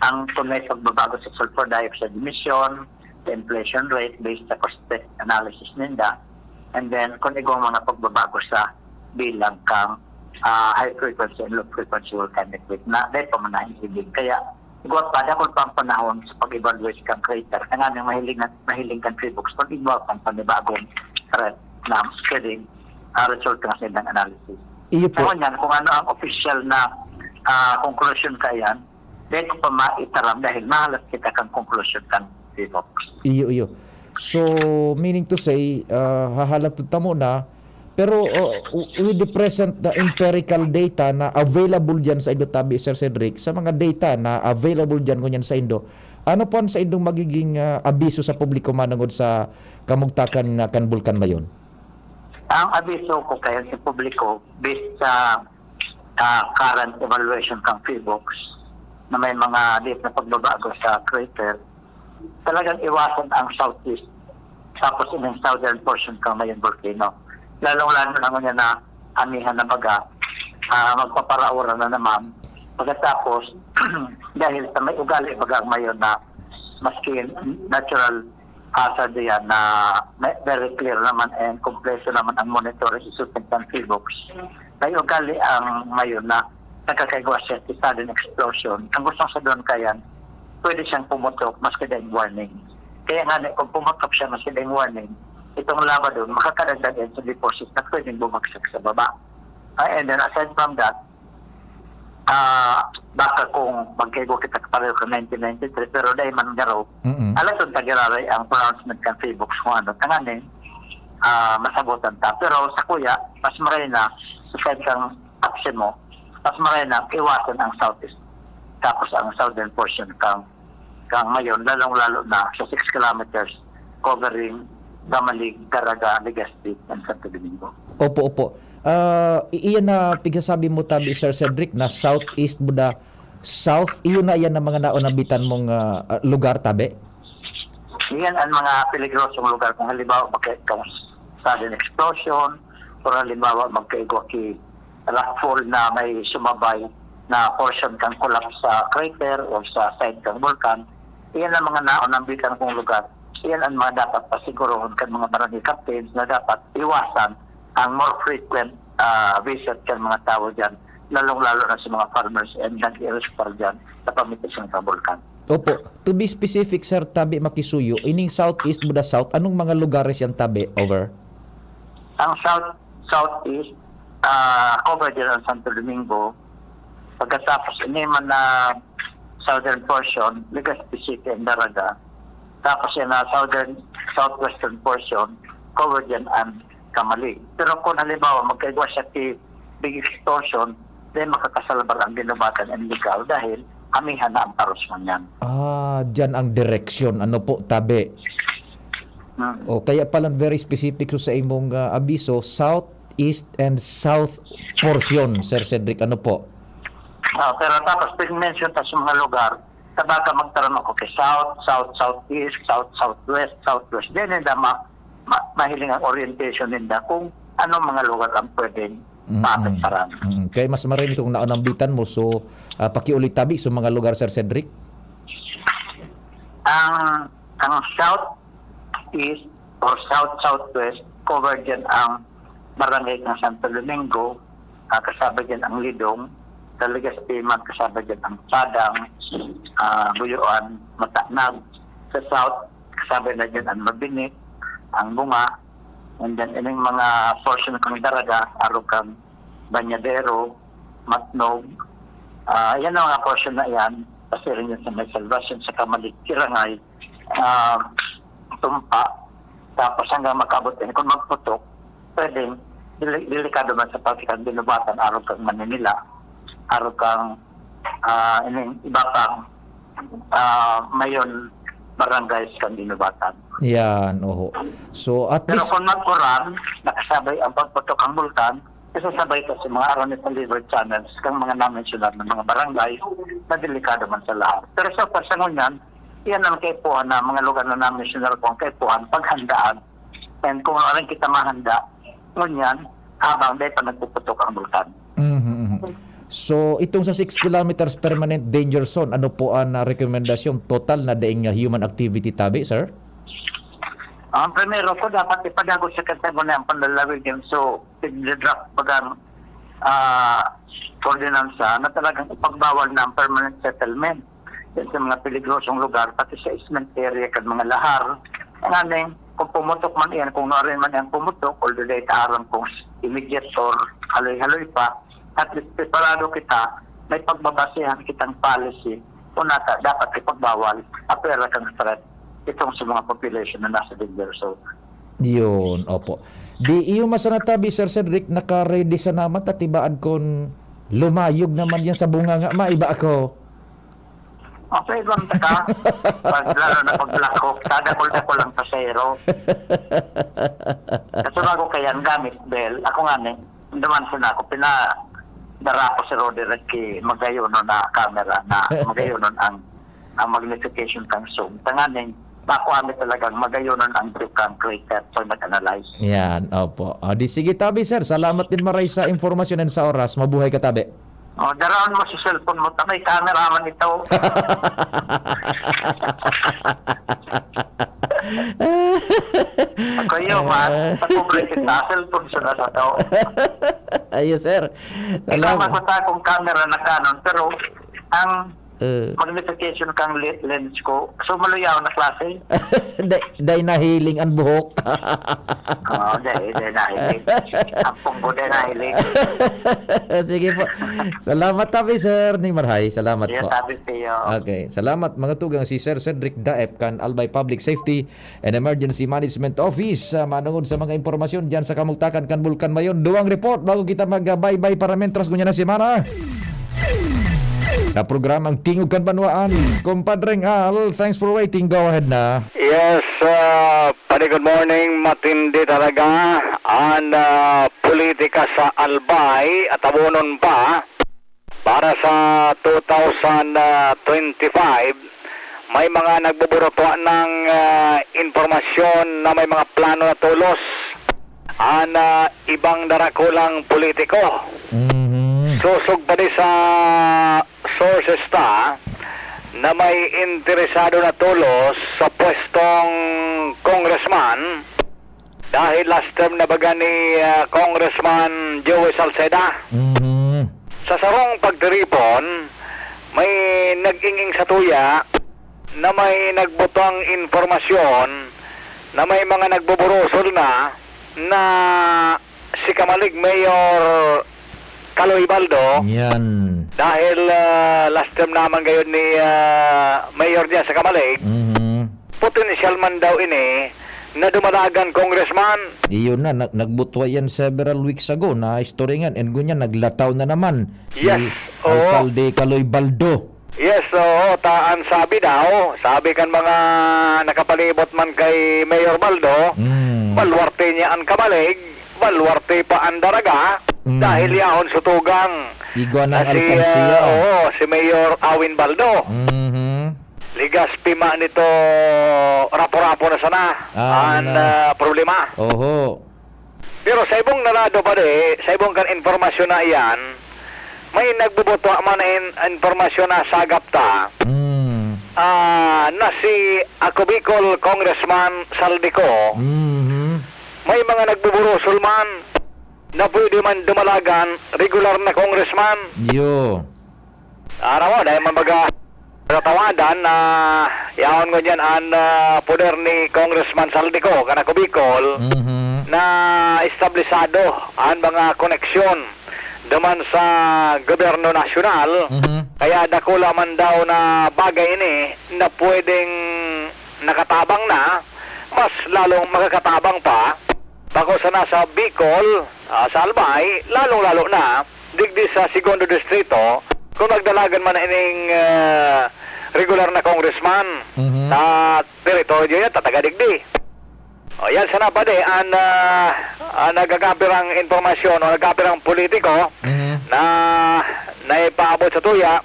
ang kung may pagbabago sa sulfur dioxide emission, sa inflation rate based sa cost analysis ninda, and then kung igwang mga pagbabago sa bilang kang ah, high frequency and low frequency volcanic wave na dahil pa man nahihiling. Kaya igwa pa, dakul pa ang panahon sa pag-evaluate kang crater. Kaya nga mahiling, mahiling kang K-Box pag igwa pang panibagong threat na pwedeng ah, result nga sa ilang analysis. Iyo po. Sa ngunyan, kung ano ang official na ah, conclusion kaiyan, dai ko pa maitaram dahil mahalas kita kan conclusion kan PHIVOLCS. Iyo, iyo. So, meaning to say, ah, hahalat ta muna, pero, oh, with the present na empirical data na available diyan sa indo tabi, Sir Cedric, sa mga data na available diyan ngunyan sa indo, ano po ang sa indong magiging, ah, abiso sa publiko manongod sa kamugtakan na kan Bulkan Mayon? Ang abiso ko kaya sa publiko, based sa ah, current evaluation kan PHIVOLCS, na may mga liit na pagbabago sa crater, talagang iwasan ang southeast, tapos ining southern portion kan Mayon volcano. Lalong-lalo na ngunyan na amihan na baga, ah, magpaparaura na naman. Pagkatapos, dahil sa may ugali baga ang Mayon na maski natural hazard diyan na may, very clear naman and kompleto naman ang monitoring system kan PHIVOLCS, may ugali ang Mayon na nakakaigwa siya sa sudden explosion. Ang gustong sabihin kaiyan, pwede siyang pumutok maski daing warning. Kaya nga, kung pumutok siya maski daing warning, itong lava doon, makakadagdag yan sa deposit na pwedeng bumagsak sa baba. Ah, and then, aside from that, ah, baka kung magkaigwa kita pareho kan nineteen ninety-three, pero dai man garo, Mm-mm. alason ta giraray ang pronouncement kan PHIVOLCS kung ano, tanganing ah, masabotan ta. Pero sa kuya, mas maray na, sa side kan Maximo, mas maray na iwasan ang southeast. Tapos ang southern portion kang, kang Mayon, lalong-lalo na sa six kilometers covering Camalig, Daraga, Legazpi, and Santo Domingo. Opo, opo. Ah, i- iyan na pigsasabi mo tabi, Sir Cedric, na southeast mo da, south, iyo na iyan ang mga naonabitan mong ah, ah, lugar tabi? Iyan ang mga peligrosong lugar. Kung halimbawa, magka- kung sudden explosion, or halimbawa, magkaigwa ki rockfall na may sumabay na portion kan collapse sa crater o sa side kan bulkan, iyan ang mga naonabitan kong lugar. Iyan ang mga dapat pasigurohon kan mga barangay captains na dapat iwasan ang more frequent ah, visit kan mga tawo diyan, lalong-lalo na sa mga farmers and nag-i-risk para diyan sa pamitas ng bulkan. Opo. To be specific, Sir Tabi Makisuyo, ining southeast mo da south, anong mga lugares yan, Tabi? Over? Ang south, southeast, ah, cover din ang Santo Domingo. Pagkatapos, ini man na southern portion, Legazpi City and Daraga. Tapos yan na southern, southwestern portion, cover din ang Camalig. Pero kung halimbawa, magkaigwa siya ki big explosion, then makakasalbar ang Guinobatan and Ligao dahil amihan na ang parosman niyan. Ah, dyan ang direksyon. Ano po, Tabi? Hmm. O, kaya palang very specific so sa imong ah, abiso, south, east, and south portion, Sir Cedric. Ano po? Ah, pero tapos, pag-mention ta sa mga lugar, sa baka magtaram ako kay south, south, southeast, south, southwest, southwest. Then, hindi ma, ma, mahiling ang orientation ninda kung anong mga lugar ang pwedeng Mm-mm. maapektaran. Mm-mm. Kaya mas maray nitong naanambitan mo. So, ah, pakiulit tabi sa mga lugar, Sir Cedric? Ang, ang south east or south southwest, covered yan ang barangay ng Santo Domingo, ah, kasabay dyan ang Lidong, sa Legazpi man, kasabay dyan ang Padang, ah, Buyuan, Matanag. Sa south, kasabay na dyan ang Mabini, ang Bunga, and then ining mga portion kang Daraga, arog kang Bañadero, Matnog, ah, yan ang mga portion na yan, pasiring yan sa may Salvacion, sa Camalig, Kirangay, ah, Tumpa, tapos hanggang makaabot yan. Kung magputok, pwedeng deli- delikado man sa parte kang Guinobatan, arog kang Manila, arog kang ah, ining iba pang ah, Mayon barangays kan Guinobatan. Yan, oho. So, at Pero least, kung mag-uran, nakasabay ang pagputok ang bulkan, isasabay ito sa mga Aranes River channels kang mga na-mentionar na mga barangay na delikado man sa lahat. Pero sa far sa ngunyan, iyan ang kaipuhan na mga lugar na na-mentionar ko ang kaipuhan, paghandaan. And kung ano rin kita mahanda, ngunyan, habang dahil pa nagpuputok ang bulkan. Mhm, mhm. So, itong sa six kilometers permanent danger zone, ano po ang ah, rekomendasyon total na daing ah, human activity tabi, sir? Ang primero po, dapat ipadagos sa Katibo na ang panlalawig yun. So, pag-draft bagang ah, ordinansa na talagang ipagbawal na ang permanent settlement yan sa mga peligrosong lugar, pati sa easement area kan mga lahar. Nganing, kung pumutok man yan, kung narin man yan pumutok, although dahil aram kung immediate or haloy-haloy pa, at least preparado kita, may pagbabasehan kitang policy kung nata dapat ipagbawal, apera kang threat itong sa mga population na nasa danger zone. Yun, opo. Di iyo masanatabi, Sir Cedric, naka-ready sa naman, tatibaad kon lumayog naman yan sa bunga nga maiba ako. Okay, bang taka? Pag, lalo na pag Black Hawk, dadakol-dakol ang pasahero. Kasi bago kaya ang gamit, Bel, ako nga ni, naman sa ako, pinadara ko si Roderick ki magayonon na camera na magayonon ang, ang magnification kang zoom. Tanganing, makuha mi talagang magayonon ang view kang crater for mag-analyze. Yan, opo. O, di sige, tabi, sir. Salamat din maray sa impormasyon and sa oras. Mabuhay ka, tabi. O, daraon mo sa cellphone mo. Ta-, may camera man ito. Ako yun, man. Sa pobre kita, cellphone sa nasa tao. Ayos, sir. Ikaw, salamat. Magpasa akong camera na Canon, pero ang Eh. Magnification kang le-, lens ko. So, maluyaw na klase. Day, day nahiling ang buhok. Oo, day, day nahiling. Ang punggo, day nahiling. Sige po. Salamat, tabi, sir. Ning Marhay, salamat po. Tabi sa'yo. Okay. Salamat, mga tugang. Si Sir Cedric Daep kan Albay Public Safety and Emergency Management Office. Ah, manungod sa mga impormasyon diyan sa kamugtakan kan Bulkan Mayon, duwang report bago kita magbaybay para mentras ngunyan na semana. Sa programang Tingog kan Banwaan, Compadreng Al, thanks for waiting. Go ahead na. Yes, ah, pare, good morning. Matindi talaga ang, ah, politika sa Albay at abonon pa. Para sa two thousand twenty-five, may mga nagbuburutua ng, ah, impormasyon na may mga plano na tolos an, ah, ibang darakulang politiko. Mhm. Sosog pa di sa sources ta na may interesado na tolos sa pwestong congressman. Dahil last term na baga ni, ah, Congressman Joey Salceda. Mhm. Sa sarong pagtiripon, may nag-inging satuya na may nagbutang impormasyon na may mga nagbuburusol na, na si kamalig Mayor Kaloy Baldo. Yan. Dahil, ah, last term naman ngayon ni, ah, Mayor diyan sa kamalig, mhm, potensyal man daw ini na dumalagan, Congressman. Iyon na, nag-, nagbutwa yan several weeks ago, na istorya nga, and ngunyan, naglataw na naman si, yes, oo, Alkalde Kaloy Baldo. Yes, oo, ta-, ang sabi daw, sabi kan mga nakapalibot man kay Mayor Baldo, hmm, balwarte niya ang kamalig, balwarte pa ang daraga, hmm, dahil yaon sutugang. Igwa ng, ah, si, alkansya, ah, oo, si Mayor Awin Baldo. Mhm. Ligas pima nito, rapo-rapo na sana ah, ang, na, ah, problema. Oho. Pero sa ibong narado pa di, sa ibong kan impormasyon na iyan, may nagbubutwa man na in-, impormasyon na sagap ta, mm, ah, na si Ako Bicol Congressman Saldico, mhm, may mga nagbuburusol man na pwede man dumalagan regular na congressman. Yo. Aram mo, dahil man baga, natawadan na yaon ngunyan an, ah, poder ni Congressman Saldico, kan Ako Bicol, mhm, na establisado an mga koneksyon duman sa gobyerno nasyonal. Mhm. Kaya dakula man daw na bagay ini na pwedeng nakatabang na, mas lalong makakatabang pa, bako sana sa Bicol, ah, sa Albay, lalong-lalo na digdi sa Segundo Distrito, kung magdalagan man na ining, ah, regular na congressman, mhm, sa teritoryo niya, tataga digdi. O, yan sana pa di, ang, ah, ang nagkakapirang impormasyon o nagkapirang politiko, mhm, na naipaabot sa tuya,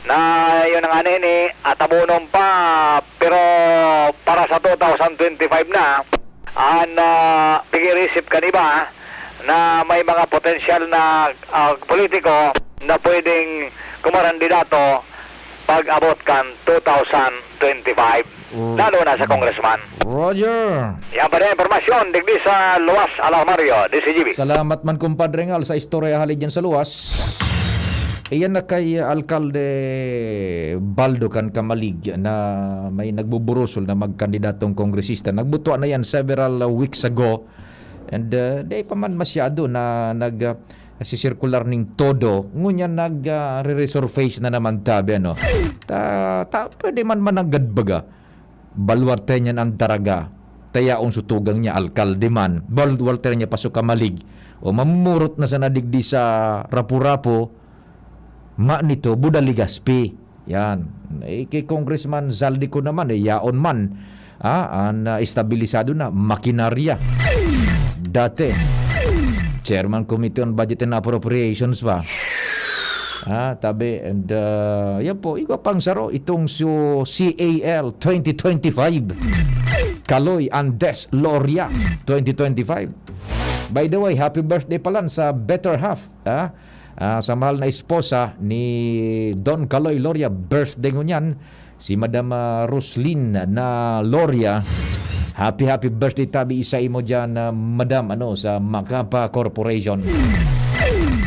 na yun na nga na ini, at abonon pa, pero para sa two thousand twenty-five na, an, ah, pag-irisip kan iba na may mga potensyal na, ah, politiko na pwedeng kumarandidato pag-abot kan two thousand twenty-five, oh, lalo na sa congressman. Roger. Yan pa rin ang impormasyon, digdi sa Luwas, Alarmario, D C G B. Salamat man, Compadre Ngal, sa istorya hali dyan sa Luwas. Iyan na kay Alkalde Baldo kan Kamalig na may nagbuburusol na magkandidatong kongresista. Nagbutwa na yan several weeks ago. And, uh, di pa man masyado na nag, uh, si circular ning todo, ngunyan nag, ah, re-resurface na naman tabi, ano. Ta, ta, pwede man mananggad baga. Baluarte niyan ang daraga. Tayaon su tugang niya, alkalde man. Baluarte niya paso kamalig. O mamurot na sana digdi sa Rapu-Rapu, ma nito, Buda Legazpi. Yan. Eh, kay Congressman Zaldy ko naman, eh, yaon man. Ah, an, ah, estabilisado na, makinarya. Dati, Chairman Committee on Budget and Appropriations pa. Ah, tabi, and, ah, yan po, igwa pang saro, itong su C A L twenty twenty-five. Kaloy Andes Loria twenty twenty-five. By the way, happy birthday pala sa better half, ah. Ah, sa mahal na esposa ni Don Kaloy Loria, birthday ngunyan, si Madam, ah, Roslyn na Loria. Happy, happy birthday tabi sa imo diyan, ah, Madam, ano, sa Macapa Corporation.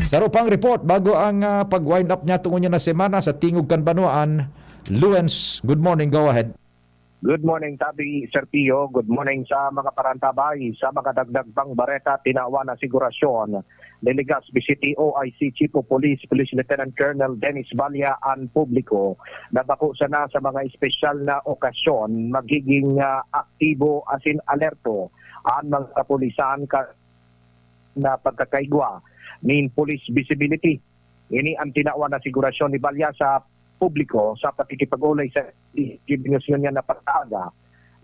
Saro pang report bago ang, ah, pag-wind up niya tungod niya na semana sa Tingog kan Banwaan. Luens, good morning, go ahead. Good morning, Tabi, Sir Pio. Good morning sa mga parantabay. Sa mga dagdag pang bareta, tinawan na sigurasyon ni Legazpi City O I C Chief of Police, Police Lieutenant Colonel Dennis Balla, an publiko na bako sana sa mga espesyal na okasyon, magiging, ah, aktibo asin alerto an mga kapulisan ka, na pagkakaigwa nin police visibility. Ini an tinawan na sigurasyon ni Balla sa publiko sa pakikipag-olay sa G B News ngunyan na pagkaaga,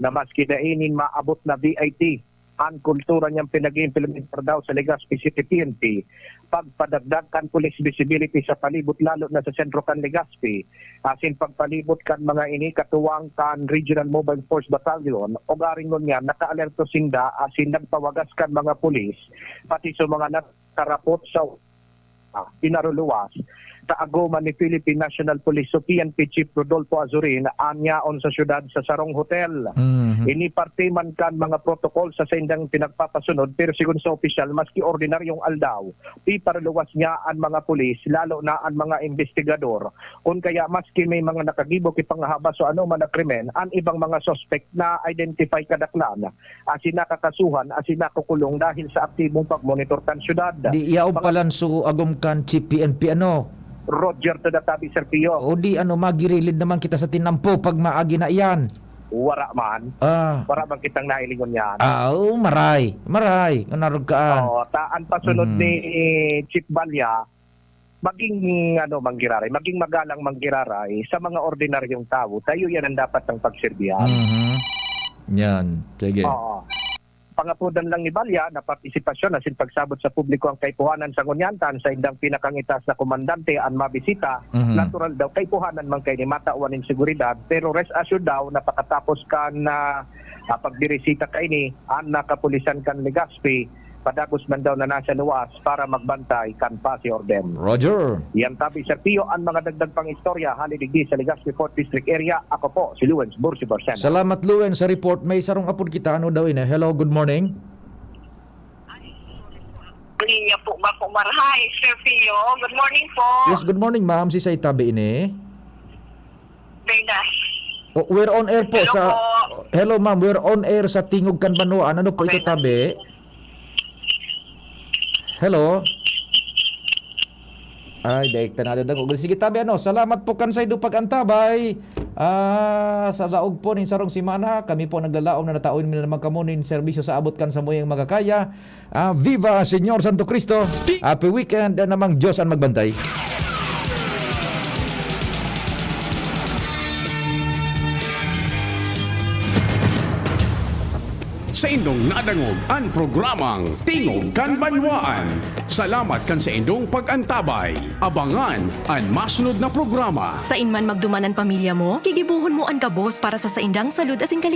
na maski dai nin maabot na V I P an kultura niyang pinag-iimplementar daw sa Legazpi City P N P, pagpadagdag kan police visibility sa palibot, lalo na sa sentro kan Legazpi, asin pagpalibot kan mga ini katuwang kan Regional Mobile Force Battalion, ugaring ngunyan nakaalerto sinda asin nagpawagas kan mga pulis, pati sa mga nat-, karapot sa, ah, pinaruluwas sa agom ni Philippine National Police o P N P Chief Rodolfo Azurin an yaon sa syudad sa sarong hotel. Mhm. Ini parte man kan mga protocol sa saindang pinagpapasunod, pero sigon sa opisyal, maski ordinaryong aldaw, piparuluwas niya an mga pulis, lalo na an mga investigador. Kun kaya, maski may mga nakagibo ki panghahabas o anoman na krimen, an ibang mga suspect na-identify kadaklan asin nakakasuhan asin nakukulong dahil sa aktibong pagmonitor kan syudad. Di, yaon Mga palan su agom kan Chief P N P, ano? Roger to the tabi, Sir Pio. O di, ano, magirilid naman kita sa tinampo pag maagi na iyan. Wara man. Ah. Wara man kitang nailingon yan. Ah, oo, maray. Maray. Ngunarog ka, an. Oo, ta, an pasunod Mhm. ni Chief Balla, maging, ano, manggiraray, maging magalang manggiraray sa mga ordinaryong tawo. Tayo yan ang dapat ng pagserbihan. Mhm. Yan. Sige. Oo. Pangapodan lang ni Balla na partisipasyon asin pagsabot sa publiko ang kaipuhanan sa ngunyan, ta an saindang pinakangitaas na komandante an mabisita. Mhm. Natural daw, kaipuhanan man kaini matawan nin seguridad, pero rest assured daw na pakatapos kan, ah, ah, pagbirisita kaini, an nakapulisan kan Legazpi, padagos man daw na nasa luwas para magbantay kan pasi orden. Roger. Yan tabi, Sir Pio, an mga dagdag pang istorya hali digdi sa Legazpi Fourth District Area. Ako po si Lawrence Bursi Barcena. Salamat, Lawrence, sa report. May sarong apod kita. Ano daw ini? Hello, good morning. Linya po ba po marahay, Sir Pio? Good morning po. Yes, good morning, ma'am. Si sa itabi ini? Venus. Oh, we're on air po Hello sa po. Hello, ma'am. We're on air sa Tingog kan Banwaan. Ano po ito, Okay. tabi? Hello? Ay, daig ta nadadangog. Sige, tabi, ano, salamat po kan saindo pag-antabay. Ah, sa laog po nin sarong semana, kami po naglalaom na nataon mi na naman kamo nin serbisyo sa abot kan samuyang makakaya. Ah, viva Señor Santo Cristo. Happy weekend, namang Diyos ang magbantay. Saindong nadangog an programang Tingog kan Banwaan. Salamat kan saindong pag-antabay. Abangan an masunod na programa. Sain man magduman an pamilya mo, gigibohon mo an gabos para sa saindang salud asin kalig-